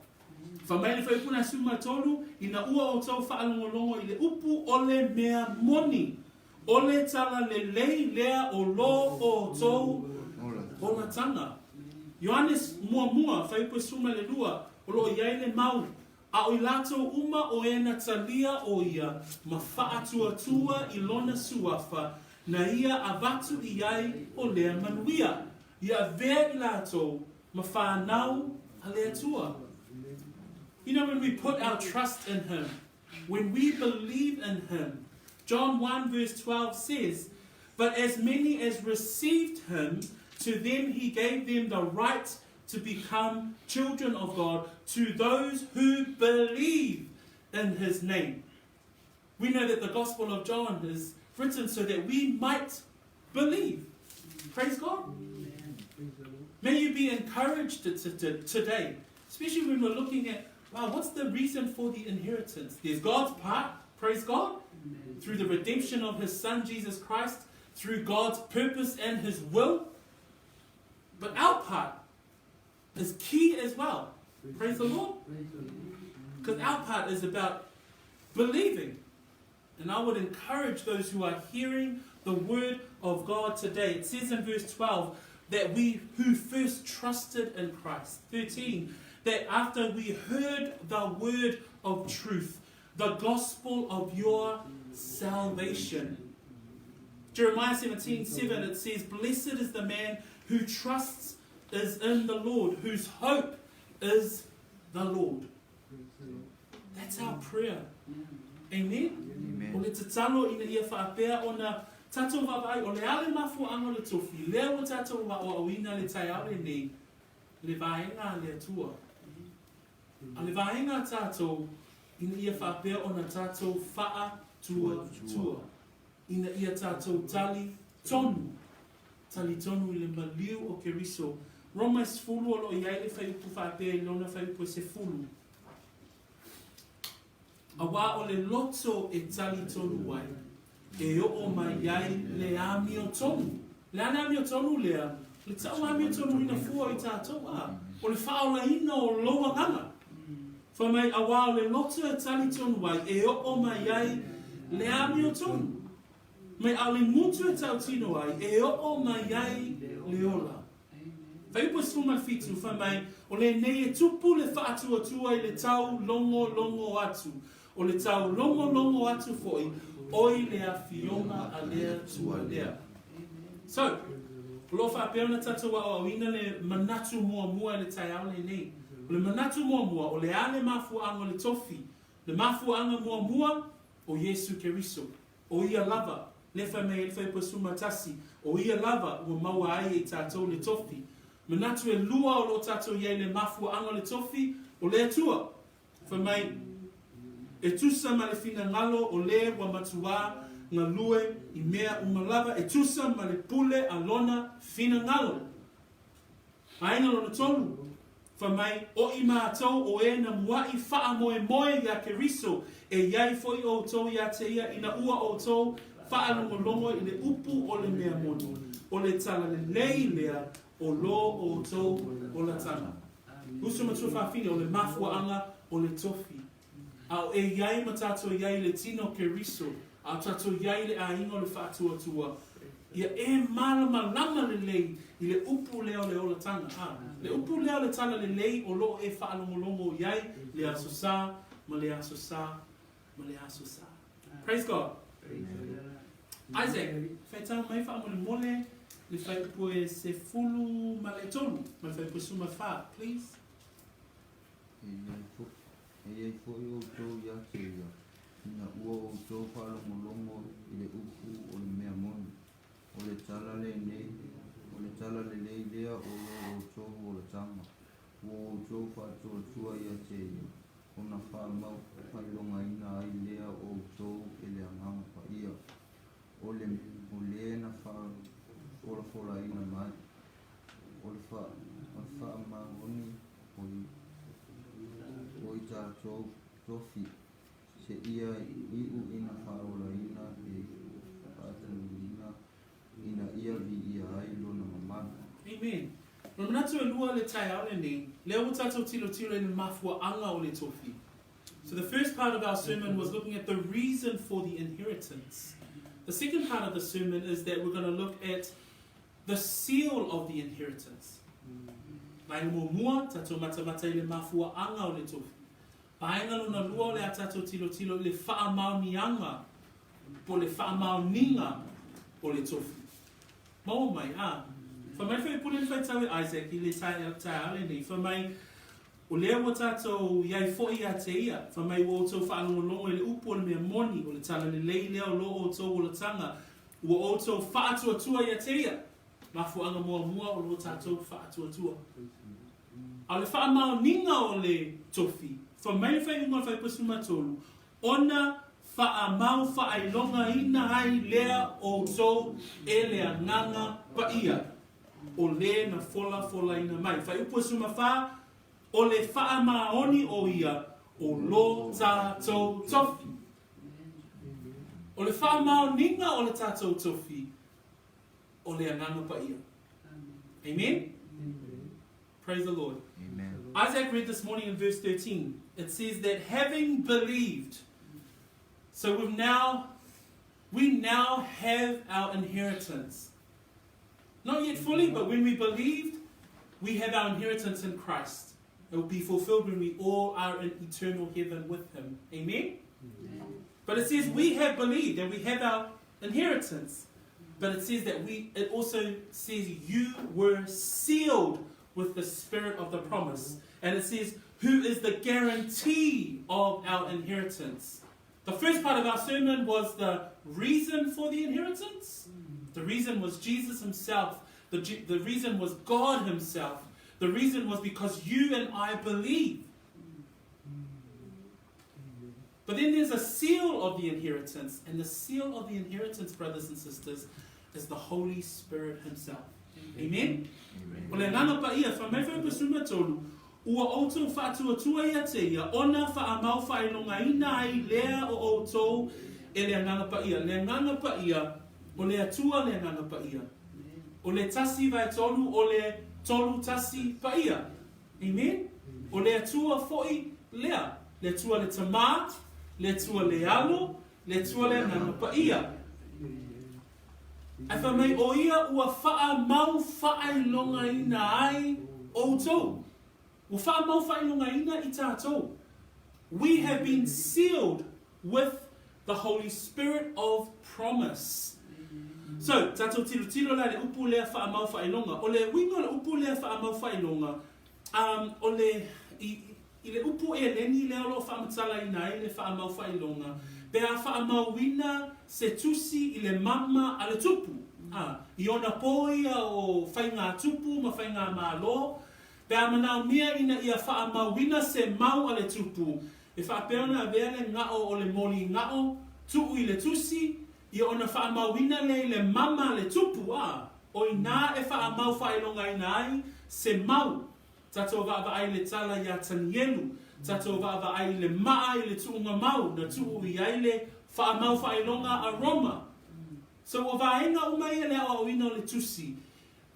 Fai mai le fuaiupu lena 13, ina ua outou faalogologo i le upu o le mea moni, o le talalelei lea o lo outou olataga. Ioane muamua, fuaiupu 12, o lo o i ai le mau, A o i latou uma o e na talia o ia ma faatuatua i lona suafa, na ia avatu i ai o lea manuia, ia avea i latou ma whanau a le Atua. You know, when we put our trust in Him, when we believe in Him, John 1 verse 12 says, But as many as received Him, to them He gave them the right to become children of God to those who believe in his name. We know that the Gospel of John is written so that we might believe. Praise God. May you be encouraged today, especially when we're looking at, wow, what's the reason for the inheritance? There's God's part, praise God, Amen. Through the redemption of his Son, Jesus Christ, through God's purpose and his will. But our part is key as well. Praise the Lord. Because our part is about believing. And I would encourage those who are hearing the word of God today. It says in verse 12 that we who first trusted in Christ. 13, that after we heard the word of truth, the gospel of your salvation. Jeremiah 17, 7, it says, Blessed is the man who trusts is in the Lord, whose hope is the Lord. That's our prayer. Amen? Amen. O le tatalo ina ia whaapea ona tātou vaavaai, o le a le mafuaanga o le tofi, lea ua tātou aoaoina le taeao lenei, le vaega a le Atua. A le vaega a tātou, ina ia faapea ona tātou faatuatua, ina ia tātou tali tonu, tali tonu i le maliu o Keriso. Roma e sefulu o lo o i ai le fuaiupu faapea i lona fuaiupu e sefulu. Auā o le loto e tali tonu ai, e oo mai ai le amiotonu. Le a le amiotonu lea? O le tau amiotonuina fua i tātou, ā, o le faaolaina o lou agaga. Fai mai, auā o le loto e tali tonu ai, e oo mai ai le amiotonu. Mai a o le gutu e tautino ai, e oo mai ai le ola. Faiupu e 17, fai mai, O lenei e tupu le faatuatua i le tau logologo atu, o le tau logologo atu foi oi le afioga a le Atua lea. So, o lo o faapea ona tatou aoaoina le manatu muamua i le taeao lenei. O le manatu muamua, o le a le mafuaaga o le tofi? Le mafuaaga muamua, o Iesu Keriso. O ia lava, lea fai mai ai le Faiupu e 11, o ia lava ua maua ai e i tatou le tofi. Manatu e lua o lo o tatou i ai le mafuaaga o le tofi, o le Atua. Fai mai, E tusa ma le finagalo o le ua matuā galue i mea uma lava, e tusa ma le pule a lona finagalo. Vaega lona tolu, fai mai, O i mātou o e na muaʻi faamoemoe iā Keriso, e i ai foʻi ʻoutou iā te ia ina ua ʻoutou faalogologo i le upu o le mea moni, o le talalelei lea o lo ʻoutou olatanga. Uso matua fafine, o le mafuaaga o le tofi. A o e i ai ma tātou i ai i le tino o Keriso, a o tātou i ai i le ʻāina o le faatuatua, ia e mālamalama lelei i le upu lea o le olatanga, ā, le upu lea o le talalelei o lo o e faalogologo i ai le Aso Sa ma le Aso Sa ma le Aso Sa. Praise God. Isaac, faitau mai faamolemole le fuaiupu e 13 ma le fuaiupu e 14, please. E i ai foi outou ia te ia, ina ua outou faalogologo i le upu o le mea moni, o le tala lenei, o le tala lelei lea o lo outou olataga, ua outou faatuatua ia te ia, ona faamaufaailogaina ai lea o outou e le Agaga Paia, o le, o le na faafolafolaina mai, o le faamaoni o i, o i tatou tofi, seia iu ina faaolaina e faatanuina ina ia viia ai lona mamalu. Amen. O le manatu e lua le taeao lenei, lea ua tatou tilotilo i le mafuaaga o le tofi. So the first part of our sermon was looking at the reason for the inheritance. The second part of the sermon is that we're going to look at the seal of the inheritance. Vaega muamua, tatou matamata i le mafuaaga o le tofi. Vaega lona lua o le a tatou tilotilo i le faamaoniaga po o le faamaoniga o le tofi. Maua mai, ā. Fai mai Whaipule le faitau e Isaac i le taeao lenei, fai mai, O lea ua tatou i ai foʻi ia te ia, fai mai ua outou faalogologo i le upu o le mea moni, o le talalelei lea o lo outou olataga, ua outou faatuatua ia te ia. Mafuaaga muamua o lo tatou faatuatua. A o le faamaoniga o le tofi, fai mai le faaiuga o le Fuaiupu 13, ona faamau faailogaina ai lea outou e le Agaga Paia, o le na folafolaina mai. Fuaiupu 14, O le faamaoni o ia o lo tatou tofi. O le faamaoniga o le tatou tofi, o le Agaga Paia. Amen? Praise the Lord. Amen. Isaac read this morning in verse 13. It says that having believed, so we've now, we now have our inheritance. Not yet fully, but when we believed, we have our inheritance in Christ. It will be fulfilled when we all are in eternal heaven with Him. Amen? Amen. But it says we have believed and we have our inheritance. But it says that we, it also says you were sealed with the spirit of the promise. And it says, who is the guarantee of our inheritance? The first part of our sermon was the reason for the inheritance. The reason was Jesus himself. The, the reason was God himself. The reason was because you and I believe. But then there's a seal of the inheritance. And the seal of the inheritance, brothers and sisters, is the Holy Spirit himself. Amen? Amen. O le Agaga Paia, fai mai Fuaiupu 13, Ua outou faatuatua ia te ia, ona faamau faailogaina ai lea o outou e le Agaga Paia. Le Agaga Paia, o le Atua le Agaga Paia. O le tasi vaetolu o le tolu tasi paia. Amen? O le Atua foi lea. Le Atua le Tama, le Atua le Alo, le Atua le Agaga Paia. Ae fai mai o ia ua faamau faailogaina ai outou. Ua faamau faailogaina i tatou. We have been sealed with the Holy Spirit of promise. So, tatou tilotilo la i le upu lea faamau faailoga. O le uiga o le upu lea faamau faailoga, um, o le, i, i le upu eleni lea o lo o faamatalaina ai le faamau faailoga, pe a faamauina se tusi i le mama a le tupu, a, i ona pō ia o faigā tupu ma faigā malo, pe a manaomia ina ia faamauina se mau a le tupu, e faapea ona avea le ga'o o le moli ga'o, tuu i le tusi, ia ona faamauina lea i le mama a le tupu, a, o inā e faamau faailogaina ai se mau. Tatou vaavaai i le tala iā Tanielu, tatou vaavaai i le maa i le tuuga mau na tuu i ai le faamau faailoga a Roma. So ua vaega uma ia le aoaoina o le tusi.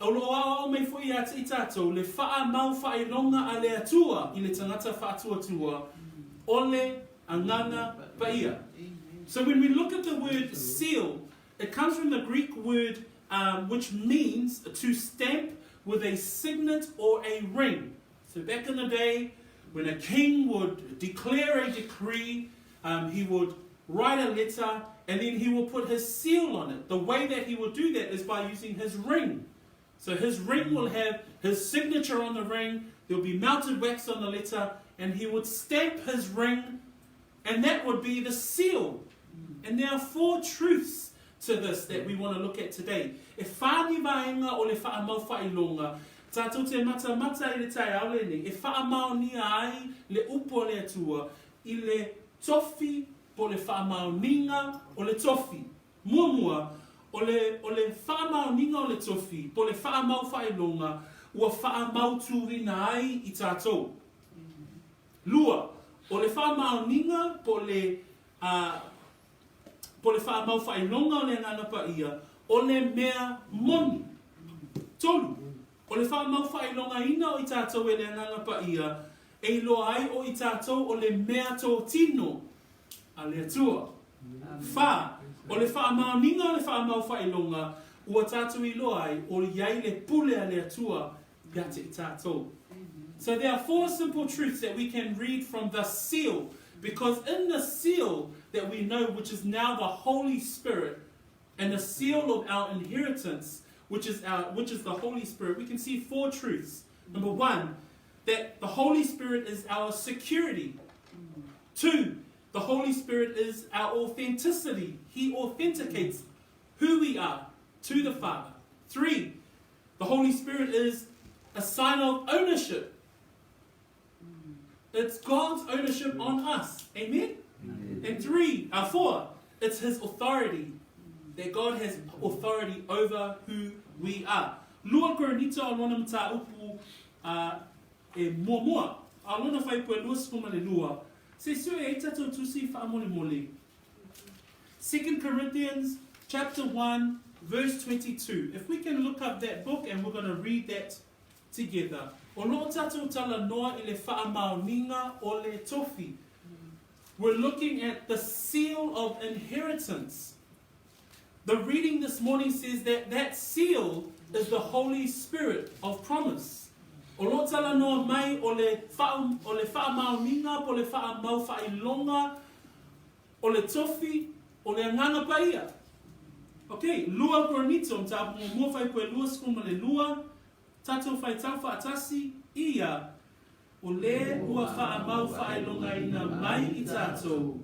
O lo o aoao mai foi ia te i tatou le faamau faailoga a le Atua i le tagata faatuatua o le Agaga Paia. So when we look at the word seal, it comes from the Greek word um, which means to stamp with a signet or a ring. So back in the day, when a king would declare a decree, um, he would write a letter and then he will put his seal on it. The way that he would do that is by using his ring. So his ring will have his signature on the ring, there'll be melted wax on the letter, and he would stamp his ring, and that would be the seal. And there are four truths to this that we want to look at today. E whā ni vaega o le whaamau whailonga, tātou te matamata i le taeao lenei, e whaamaonia ai le upu a le Atua i le tofi po le faamaoniga o le tofi. Muamua, o le, o le faamaoniga o le tofi po le faamau faailoga ua faamautuina ai i tatou. Lua, o le faamaoniga po le, a, po le faamau faailoga o le Agaga Paia, o le mea moni. Tolu, o le faamau faailogaina o i tatou e le Agaga Paia, e iloa ai o i tatou o le mea totino a le Atua. Wha, o le faamaoniga o le faamau faailoga ua tatou iloa ai o i ai le pule a le Atua ia te i tatou. So there are four simple truths that we can read from the seal, because in the seal that we know, which is now the Holy Spirit, and the seal of our inheritance, which is, our, which is the Holy Spirit, we can see four truths. Number one, that the Holy Spirit is our security. Two, the Holy Spirit is our authenticity. He authenticates who we are to the Father. Three, the Holy Spirit is a sign of ownership. It's God's ownership on us. Amen? Amen. And three, four, it's his authority. That God has authority over who we are. Lua Korinito o lona mataupu e muamua. A lona faipua e 22. Se sue e ai tatou tusi faamolemole. 2 Corinthians chapter 1 verse 22. If we can look up that book and we're going to read that together. O loo tatou talanoa i le faamaoniga o le tofi. We're looking at the seal of inheritance. The reading this morning says that that seal is the Holy Spirit of promise. O loo talanoa mai o le wha, o le faamaoniga po le faamau faailoga o le tofi o le Agaga Paia. Ok, lua Korinito, mataupu muamua faipua e 22, tatou faitau faatasi, ia, o le ua faamau faailogaina mai i tatou,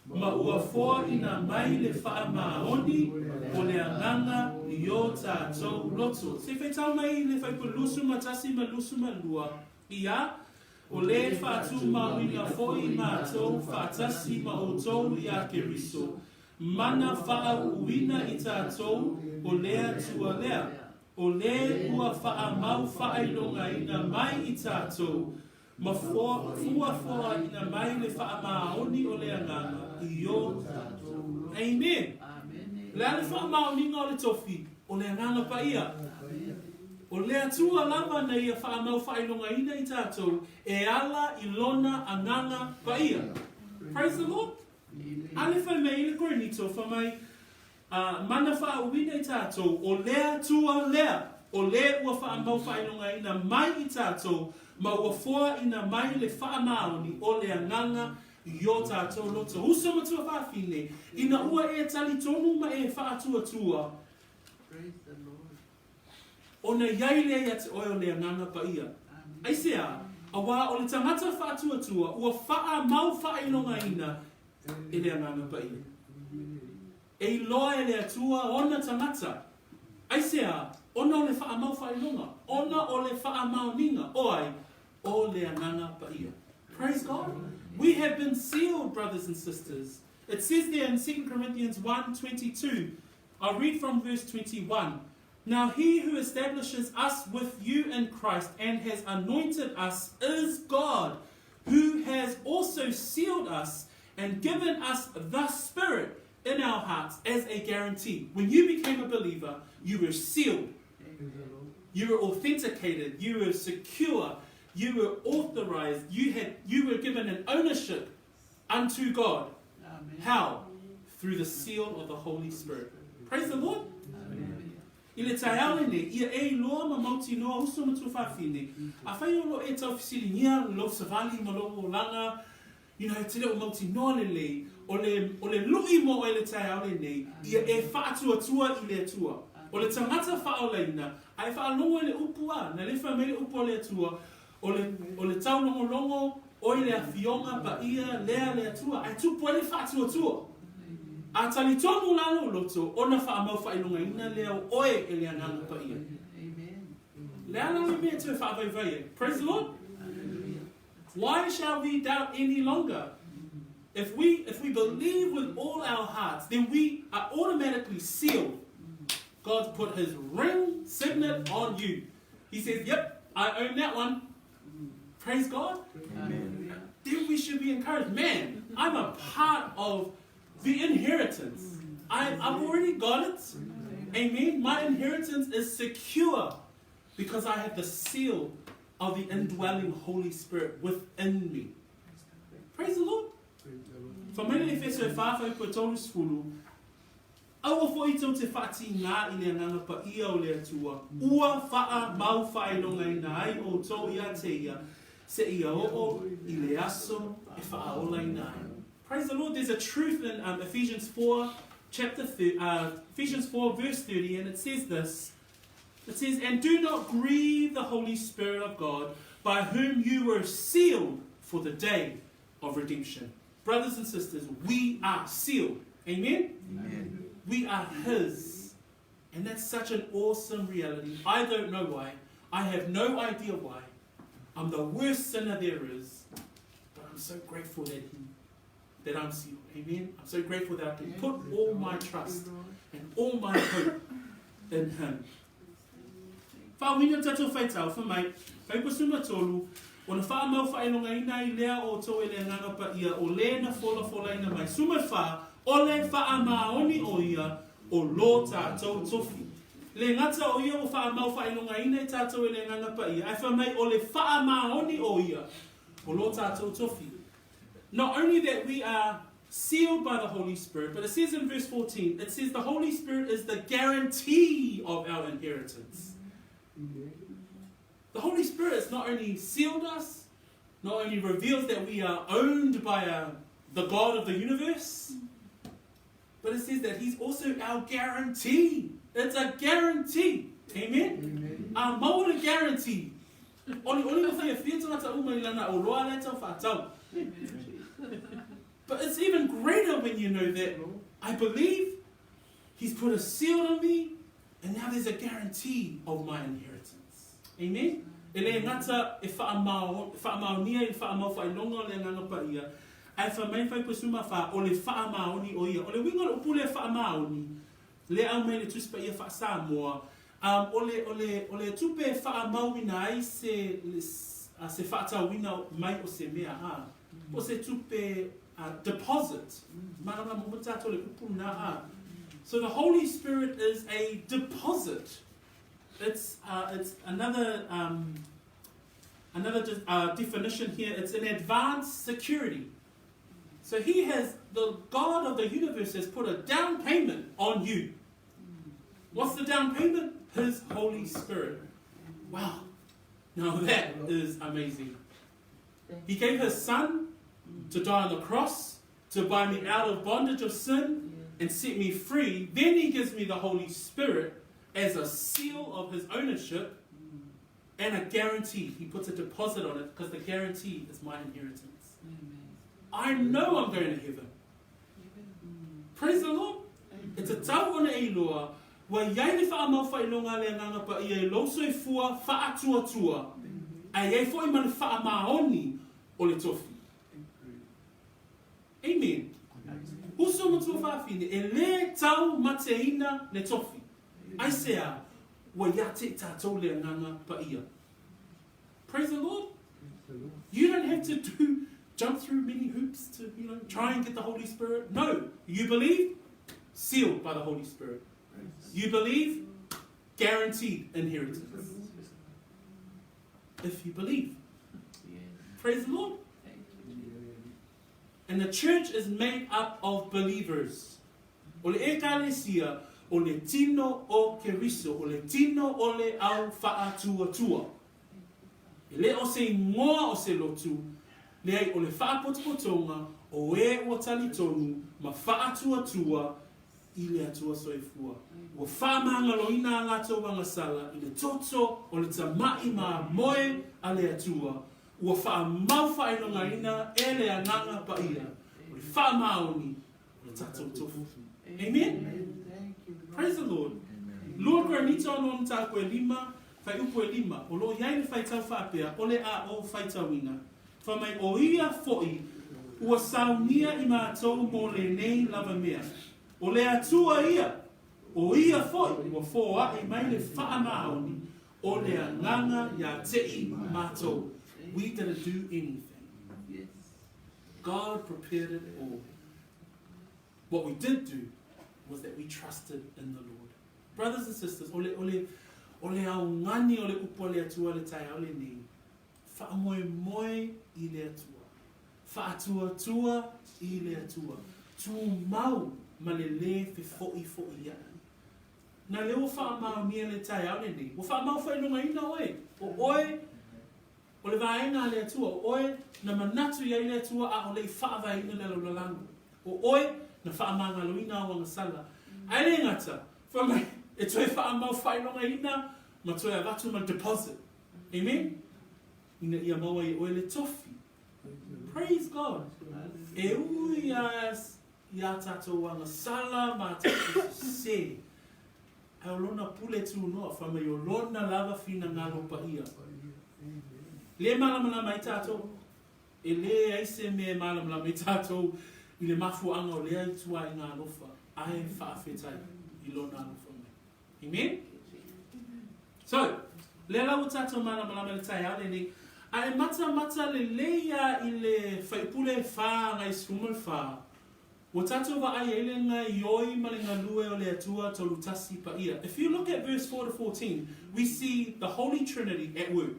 ma ua foaina mai le faamaoni o le Agaga i o tatou loto. Se faitau mai le faipua 21 ma 22, ia, O le faatumauina foi matou faatasi ma outou ia Keriso, mana faauuina i tatou o le Atua lea, o le ua faamau faailogaina mai i tatou, ma fuafuaina mai le faamaoni o le Agaga i o tatou. Amen. Le a le faamaoniga o le tofi? O le Agaga Paia. O le Atua lava na ia faamau faailogaina i tatou e ala i Lona Agaga Paia. Praise the Lord. A le fai mai i le Korinito, fai mai, A mana faauuina i tatou, o le Atua lea, o le ua faamau faailogaina mai i tatou, ma ua foaina mai le faamaoni o le Agaga i o tatou loto. Uso ma tuafafine, ina ua e talitonu ma e faatuatua, Ona iai lea ia te oe o le Agaga Paia. Aisea? Auā o le tagata faatuatua ua faamau faailogaina e le Agaga Paia. E iloa e le Atua ona tagata. Aisea? Ona o le faamau faailoga, ona o le faamaoniga, o ai? O le Agaga Paia. Praise God. We have been sealed, brothers and sisters. It says there in 2 Corinthians 1:22, I'll read from verse 21. Now he who establishes us with you in Christ and has anointed us is God, who has also sealed us and given us the Spirit in our hearts as a guarantee. When you became a believer, you were sealed. You were authenticated. You were secure. You were authorized. You, had, you were given an ownership unto God. Amen. How? Through the seal of the Holy Spirit. Praise the Lord. Amen. I le taeao lenei, ia e iloa ma mautinoa uso ma tuafafine, afai o lo e taufesiligia lou savali ma lou olaga, you know, te le o mautinoa lelei, o le, o le lui mo oe le taeao lenei, ia e faatuatua i le Atua. O le tagata faaolaina, a e faalogo i le upu a, na le fai mai le upu a le Atua, O le, o le taulogologo oi le afioga paia lea le Atua, ae tupu ai le faatuatua. A talitonu la lou loto, ona faamau faailogaina lea o oe e le Agaga Paia. Le a la le mea e toe faavaivai ai? Praise the Lord. Why shall we doubt any longer? If we, if we believe with all our hearts, then we are automatically sealed. God's put his ring signet on you. He says, Yep, I own that one. Praise God. Amen. Then we should be encouraged. Man, I'm a part of the inheritance. I've already got it. Amen. My inheritance is secure because I have the seal of the indwelling Holy Spirit within me. Praise the Lord. Fa mai le Efeso e wha whai koe tolu sefulu, Aua foi tou te whaatingā i le Agaga Paia o le Atua, ua faamau faailogaina ai outou ia te ia, seia oo i le aso e faaolaina ai. Praise the Lord. There's a truth in um, Ephesians 4, chapter Ephesians 4, verse 30, and it says this. It says, And do not grieve the Holy Spirit of God, by whom you were sealed for the day of redemption. Brothers and sisters, we are sealed. Amen? Amen. We are His. And that's such an awesome reality. I don't know why. I have no idea why. I'm the worst sinner there is, but I'm so grateful that he that I'm sealed. Amen. I'm so grateful that I can put all my trust and all my hope in him. Whaawina tatou whaitau, wha mai, whaipa tolu, o na whaamau whaelonga ina i lea o tō e le nganga pa ia o le na fola fola ina mai. Suma wha, o le whaamaoni o ia o lo tātou tofi. Le ngata o ia o whaamau whaelonga ina i tātou e le nganga pa ia. Ai wha mai o le whaamaoni o ia o lo tātou tofi. Not only that we are sealed by the Holy Spirit, but it says in verse 14, it says the Holy Spirit is the guarantee of our inheritance. The Holy Spirit has not only sealed us, not only reveals that we are owned by the God of the universe, but it says that He's also our guarantee. It's a guarantee. Amen? Amen. A guarantee. Oli oli mo whia whia tangata uma i lana o loa le tau whaatau. But it's even greater when you know that I believe He's put a seal on me, and now there's a guarantee of my inheritance. Amen? E le ngata e whaamau nia i whaamau whailonga o le nganga pa ia. Ai wha mai whai pasuma wha o le whaamaoni o ia. O le winga o pule whaamaoni. Le au mai le tuspa ia wha Samoa. O le tupe whaamau ina ai se, se whaatauina mai o se mea a. O se tupe deposit. Marama mo tātou le upu nā a. So the Holy Spirit is a deposit. It's another definition here. It's an advance security. So he has, the God of the universe has put a down payment on you. What's the down payment? His Holy Spirit. Wow. Now that is amazing. He gave his son to die on the cross, to buy me out of bondage of sin and set me free. Then he gives me the Holy Spirit as a seal of his ownership and a guarantee. He puts a deposit on it because the guarantee is my inheritance. I know I'm going to heaven. Praise the Lord. It's a tau ona e iloa, ua iai le whaamau whailonga le anganga pa ia e lauso e fua whaatua tua. Ai ei fo i ma le whaamaoni o le tofi. Amen. Uso matua whaafine, e le tau mateina le tofi. Ai se a, ua ia te tātou le anganga pa ia. Praise the Lord. You don't have to jump through many hoops to try and get the Holy Spirit. No. You believe? Sealed by the Holy Spirit. You believe? Guaranteed inheritance. If you believe. Praise the Lord. And the church is made up of believers. O le ekalesia, o le tino o Keriso, o le tino o le au whaatuatua. E le o se ngoa o se lotu, le ai o le whaapotopotonga o e ua talitonu ma whaatuatua i le atua soifua. Ua whaamangaloina a latou agasala i le toto o le tama'i mamoe a le Atua. Ua whaamau whailongaina e le anganga pa ia. O le whaamaoni o le tatou tofu. Amen? Praise the Lord. Lua Korinito no ta koe lima, whai upo e lima, o lo iai le whaitau whaapea, o le a o whaitauina. Wha mai o ia foi, ua saunia i mātou mo le nei lava mea. O le atua ia, o ia foi, ua fōa'i mai le whaamaoni, o le anganga ia te i mātou. We didn't do anything. God prepared it all. What we did do was that we trusted in the Lord. Brothers and sisters, o le au ngani o le upo le atua le tai au le nei, wha moe moe i le atua. Whaatua tua i le atua. Tu mau ma le le fe foi foi ia. Na le o wha mau nia le tai au le nei. O wha mau whai lunga ina oe. O oe, o le vaenga le atua. O oe, na manatu ia i le atua a o le i whaavaina le laulalango. O oe, na whaamangaloina au agasala. Ai le ngata, wha mai, e toe whaamau whailonga ina, ma toe avatu ma deposit. Amen? Ina ia maua i oe le tofi. Praise God. E ui a ia tātou agasala ma tātou se. Ai o lona pule tū noa, wha mai o lona lava whina ngalo pa ia. Lea e malamalama ai tatou, e leai se mea e malamalama ai tatou i le mafuaaga o lea ituaiga alofa, ae faafetai i Lona alofa mai. Amen? So, lea la ua tatou malamalama i le taeao lenei, a e matamata lelei lava i le Faipule 44, ua tatou vaai ai le gaioi ma le galue o le Atua Tolutasi Paia. If you look at verse 4 to 14, we see the Holy Trinity at work.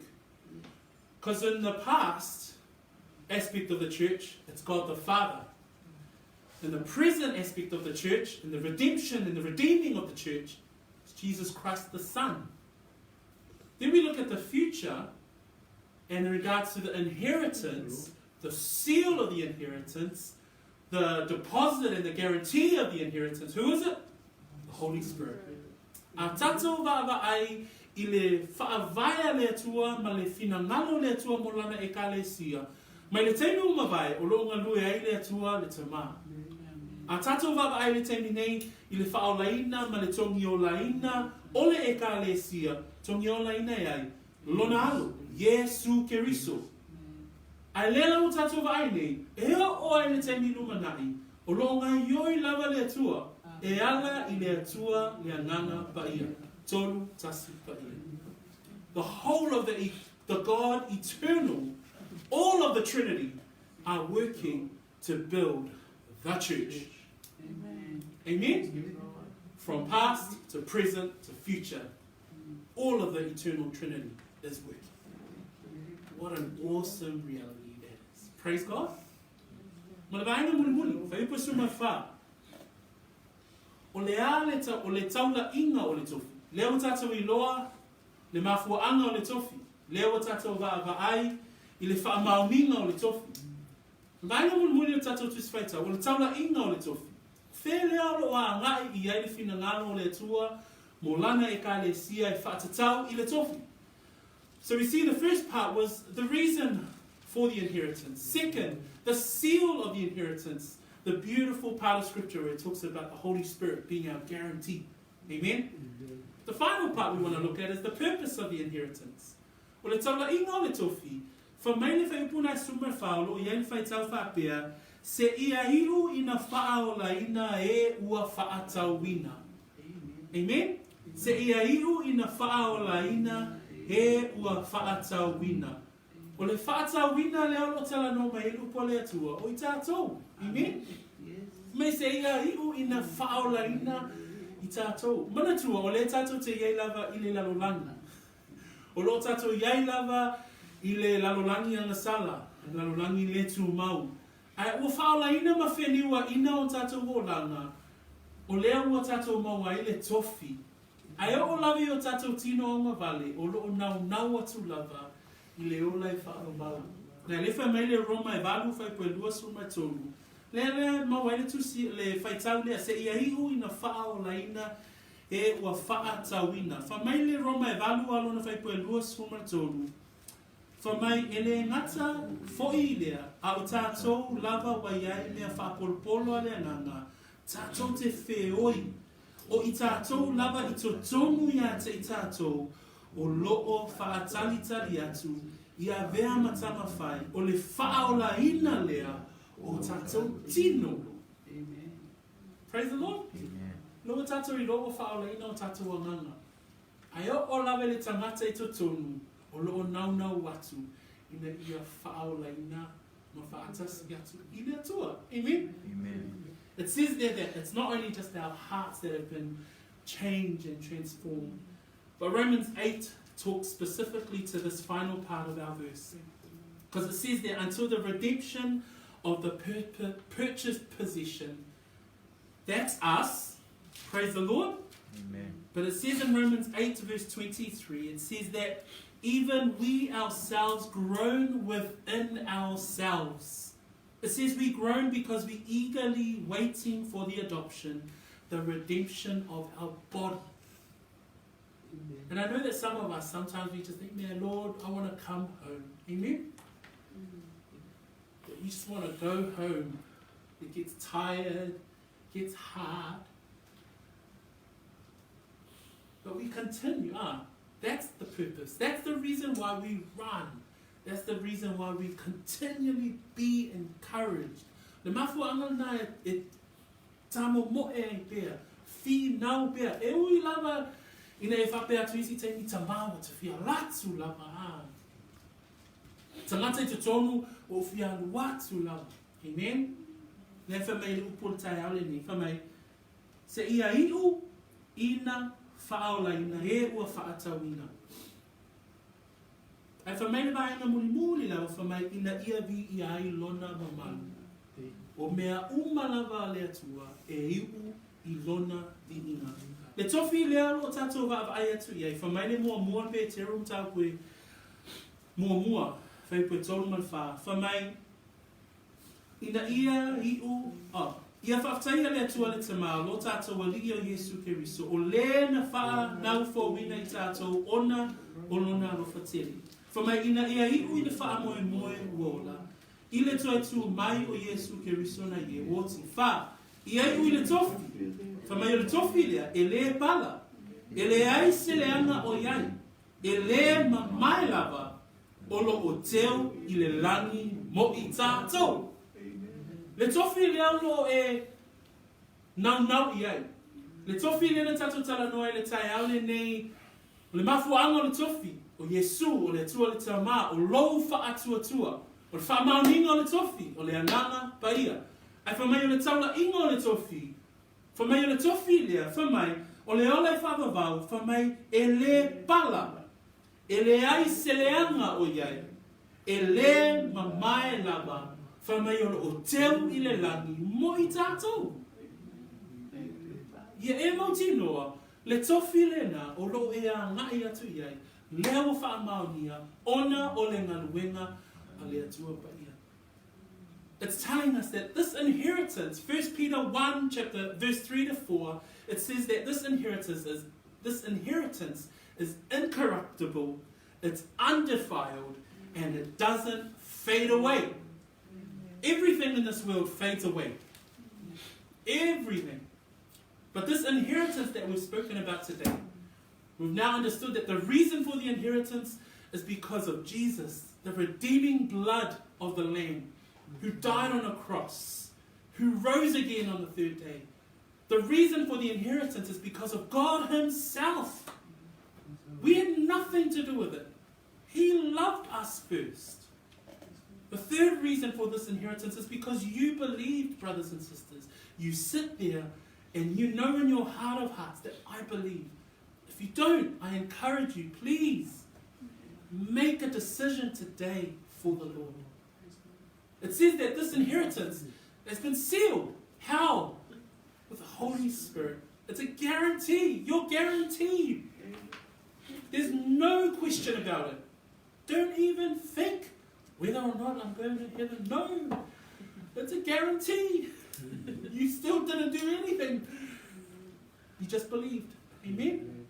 Because in the past aspect of the church, it's God the Father. In the present aspect of the church, in the redemption and the redeeming of the church, it's Jesus Christ the Son. Then we look at the future, and in regards to the inheritance, the seal of the inheritance, the deposit and the guarantee of the inheritance, who is it? The Holy Spirit. A tatou vaavaai i le faavae a le Atua ma le finagalo o le Atua mo Lana Ekalesia, mai le taimi ua mavae o lo o galue ai le Atua le Tama. A tatou vaavaai i le taimi nei i le faaolaina ma le togiolaina o le Ekalesia, togiolaina e ai Lona Alo, Iesu Keriso. Ae lea la ua tatou vaai nei, e oo ai le taimi lumanai, o lo o gaioi lava le Atua, e ala i le Atua le Agaga Paia. Tolu, tasi, paia. The whole of the the God eternal, all of the Trinity are working to build the church. Amen? From past to present to future, all of the eternal Trinity is working. What an awesome reality that is. Praise God. Ma le vaega mulimuli, fuaiupu 14. O le a le, o le taulaiga o le tofi. Lea ua tatou iloa le mafuaaga o le tofi. Lea ua tatou vaavaai i le faamaoniga o le tofi. Vaega mulimuli o le tatou Tusi Faitau, o le taulaiga o le tofi. Fea lea o lo o agai i ai le finagalo o le Atua mo Lana Ekalesia e faatatau i le tofi? So we see the first part was the reason for the inheritance. Second, the seal of the inheritance, the beautiful part of scripture where it talks about the Holy Spirit being our guarantee. Amen? The final part we want to look at is the purpose of the inheritance. O le taulaiga o le tofi, Fai mai le fuaiupu 14 o lo o i ai le faitau faapea, Seia iu ina faaolaina e ua faatauina. Amen? Seia iu ina faaolaina e ua faatauina. O le faatauina lea o lo o talanoa mai ai le upu a le Atua, o i tatou. Amen? Mai seia iu ina faaolaina i tatou. Manatua, o lea tatou te i ai lava i le lalolagi. O lo o tatou i ai lava i le lalolagi agasala, lalolagi le tumau. Ae ua faaolaina ma feliuaina o tatou olaga, o lea ua tatou maua ai le tofi. Ae oo lava i o tatou tino augavale, o lo o naunau atu lava i le ola e faavavau. Na le fai mai le Roma e 8 fuaiupu 23, lea lea e maua ai le tusi, le faitau lea, seia iu ina faaolaina E ua faatauina. Fai mai le Roma e 8 a lona fuaiupu e 23, Fai mai, e le gata foi i lea, a o tatou lava ua i ai mea faapolopolo a le Agaga, tatou te feoi, o i tatou lava i totonu ia te i tatou, o lo o faatalitali atu i avea ma tama fai, o le faaolaina lea o tatou tino. Praise the Lord. Loa tatou i loa ua faaolaina o tatou agaga. Ae oo lava i le tagata i totonu o lo o naunau atu ina ia faaolaina ma faatasi atu i le Atua. Amen? Amen. It says there that it's not only just our hearts that have been changed and transformed, but Romans 8 talks specifically to this final part of our verse. Because it says there, until the redemption of the purchased possession. That's us. Praise the Lord. Amen. But it says in Romans 8, verse 23, it says that even we ourselves groan within ourselves. It says we groan because we eagerly waiting for the adoption, the redemption of our body. And I know that some of us, sometimes we just think, man, Lord, I want to come home. Amen? You just want to go home. It gets tired, gets hard. But we continue. Ah, that's the purpose. That's the reason why we run. That's the reason why we continually be encouraged. Le mafuaʻaga lena e tamomoʻe ai pea, finau pea. E ui lava ina e faapea atu isi taimi tamā ua te fia alu atu lava a. Tagata i totonu ua ou fia alu atu lava. Amen. Lea fai mai le upu o le taeao lenei, fai mai, Seia iʻu ina faaolaina e ua faatauina. Ae fai mai le vaega mulimuli lava, fai mai, ina ia viia ai Lona mamalu. O mea uma lava a le Atua e iʻu i Lona viiga. Le tofi lea o lo o tatou vaavaai atu i ai, fai mai le muamua le Peteru mataupu e muamua, fuaiupu e 3 ma le 4, fai mai, Ina ia iʻu, oh, ia faafetaia le Atua le Tamā o lo tatou Alii o Iesu Keriso, o le na faanaufouina i tatou ona o Lona alofa tele. Fai mai, ina ia iʻu i le faamoemoe ua ola, i le toe tū mai o Iesu Keriso na ie oti. Fa, ia iʻu i le tofi. Fai mai o le tofi lea, e lē pala, e leai se leaga o i ai, e lē mamae lava, o lo o teu i le lagi mo i tatou. Le tofi lea o lo o e naunau i ai. Le tofi lea na tatou talanoa ai le taeao lenei, o le mafuaaga o le tofi, o Iesu, o le Atua le Tamā, o lou faatuatua, o le faamaoniga o le tofi, o le Agaga Paia. Ae fai mai o le taulaiga o le tofi, fai mai o le tofi lea, fai mai, o le ola e faavavau, fai mai e lē pala. E leai se leaga o i ai, e lē mamae lava, fai mai o lo o teu i le lagi mo i tatou. Ia e mautinoa, le tofi lena o lo o e agai atu i ai, lea ua faamaonia ona o le galuega a le Atua Paia. It's telling us that this inheritance, 1 Peter 1 chapter verse 3 to 4, it says that this inheritance is this inheritance is incorruptible, it's undefiled, and it doesn't fade away. Everything in this world fades away. Everything. But this inheritance that we've spoken about today, we've now understood that the reason for the inheritance is because of Jesus, the redeeming blood of the Lamb, who died on a cross, who rose again on the third day. The reason for the inheritance is because of God Himself. We had nothing to do with it. He loved us first. The third reason for this inheritance is because you believed, brothers and sisters. You sit there and you know in your heart of hearts that I believe. If you don't, I encourage you, please make a decision today for the Lord. It says that this inheritance has been sealed. How? With the Holy Spirit. It's a guarantee. You're guaranteed. There's no question about it. Don't even think whether or not I'm going to heaven. No, it's a guarantee. you still didn't do anything. You just believed. Amen?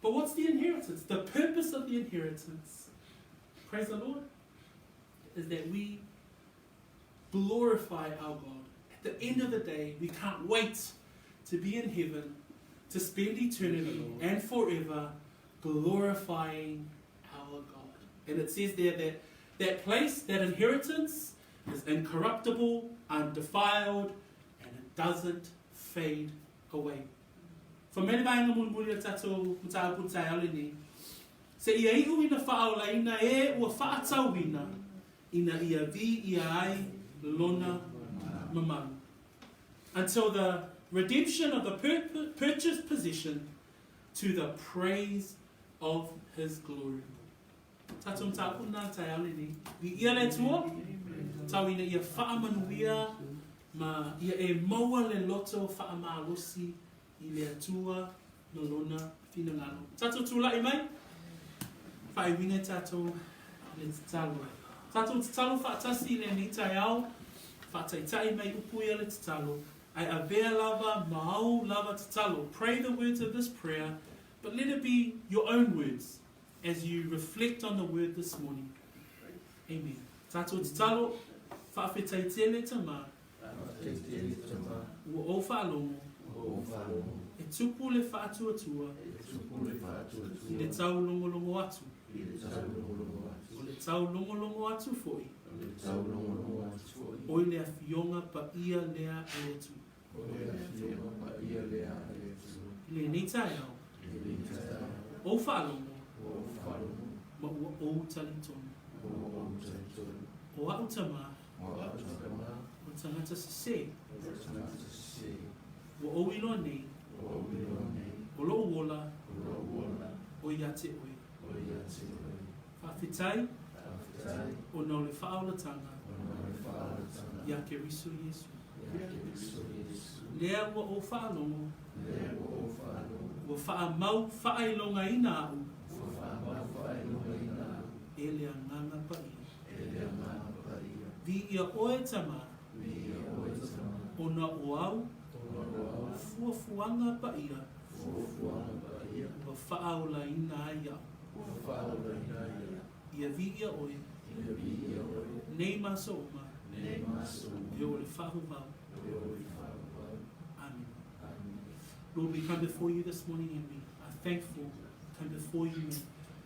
But what's the inheritance? The purpose of the inheritance, praise the Lord, is that we glorify our God. At the end of the day, we can't wait to be in heaven, to spend eternity and forever glorifying our God. And it says there that that place, that inheritance, is incorruptible, undefiled, and it doesn't fade away. Fai mai le vaega mulimuli o le tatou mataupu i le taeao lenei, Se ia iʻu ina faaolaina e ua faatauina ina ia viia ai lona mamalu. Until the redemption of the purchased possession to the praise of his glory. Tatou mataupu na taeao lenei. Viia le Atua, tau ina ia faamanuia ma ia e maua le loto faamalosi i le Atua ma Lona finagalo. Tatou tula'i mai, faaiuina tatou i le tatalo. Tatou tatalo faatasi i lenei taeao, faataitai mai upu ia le tatalo, ae avea lava ma au lava tatalo. Pray the words of this prayer, but let it be your own words as you reflect on the word this morning. Amen. Tatou tatalo, faafetai tele Tamā. Faafetai Tamā. Ua ou faalogo. Ua ou faalogo. E tupu le faatuatua. E tupu le faatuatua. I le taulogologo atu. I le taulogologo atu. O le Taulogologo atu foi. O le taulogologo atu foi. O le Afioga Paia lea a le Atua. O le Afioga Paia lea a le Atua. I lenei taeao. I lenei taeao. Ou faalogo. Ua ou faalogo. Ma ua ou talitonu. Ma ua ou talitonu. O a'u tama. O a'u tama. O le tagata sese. O le tagata sese. Ua ou iloa nei. Ua ou iloa nei. O lou ola. O lou ola. O ia te oe. O ia te oe. Faafetai. Faafetai. Ona o le faaolataga. Ona o le faaolataga. Ia Keriso Iesu. Ia Keriso Iesu. Lea ua ou faalogo. Lea ua ou faalogo. Ua faamau faailogaina a'u. Ua faamau faailogaina a'u. E le Agaga Paia. E le Agaga Paia. Viia oe Tama. Viia oe Tama. Ona o au. Ona o au. Fuafuaga paia. Fuafuaga paia. Ua faaolaina ai a'u. Ua faaolaina ai a'u. Ia viia oe. Ia viia oe. Nei ma aso uma. Nei ma aso uma. E oo i le faavavau. E oo i le faavavau. Amen. Amen. Lord, we come before you this morning and we are thankful. Come before you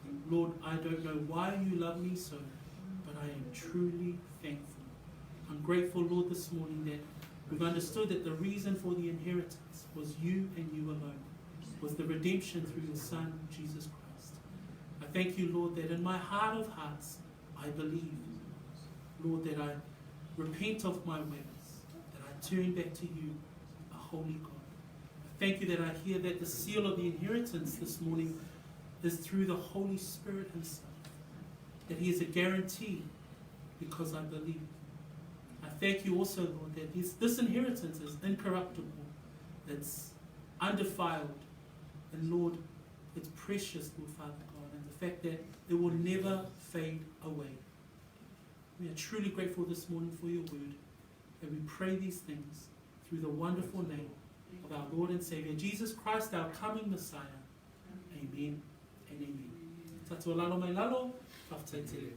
and Lord, I don't know why you love me so, but I am truly thankful. I'm grateful, Lord, this morning that we've understood that the reason for the inheritance was you and you alone, was the redemption through your Son, Jesus Christ. I thank you, Lord, that in my heart of hearts, I believe, Lord, that I repent of my ways, that I turn back to you, a holy God. I thank you that I hear that the seal of the inheritance this morning is through the Holy Spirit Himself, that He is a guarantee because I believe. I thank you also, Lord, that this, this inheritance is incorruptible, it's undefiled, and Lord, it's precious, Lord Father God, and the fact that it will never fade away. We are truly grateful this morning for your word, and we pray these things through the wonderful name of our Lord and Savior, Jesus Christ, our coming Messiah. Amen and amen. Tatou lalo mai lalo, faafetai tele.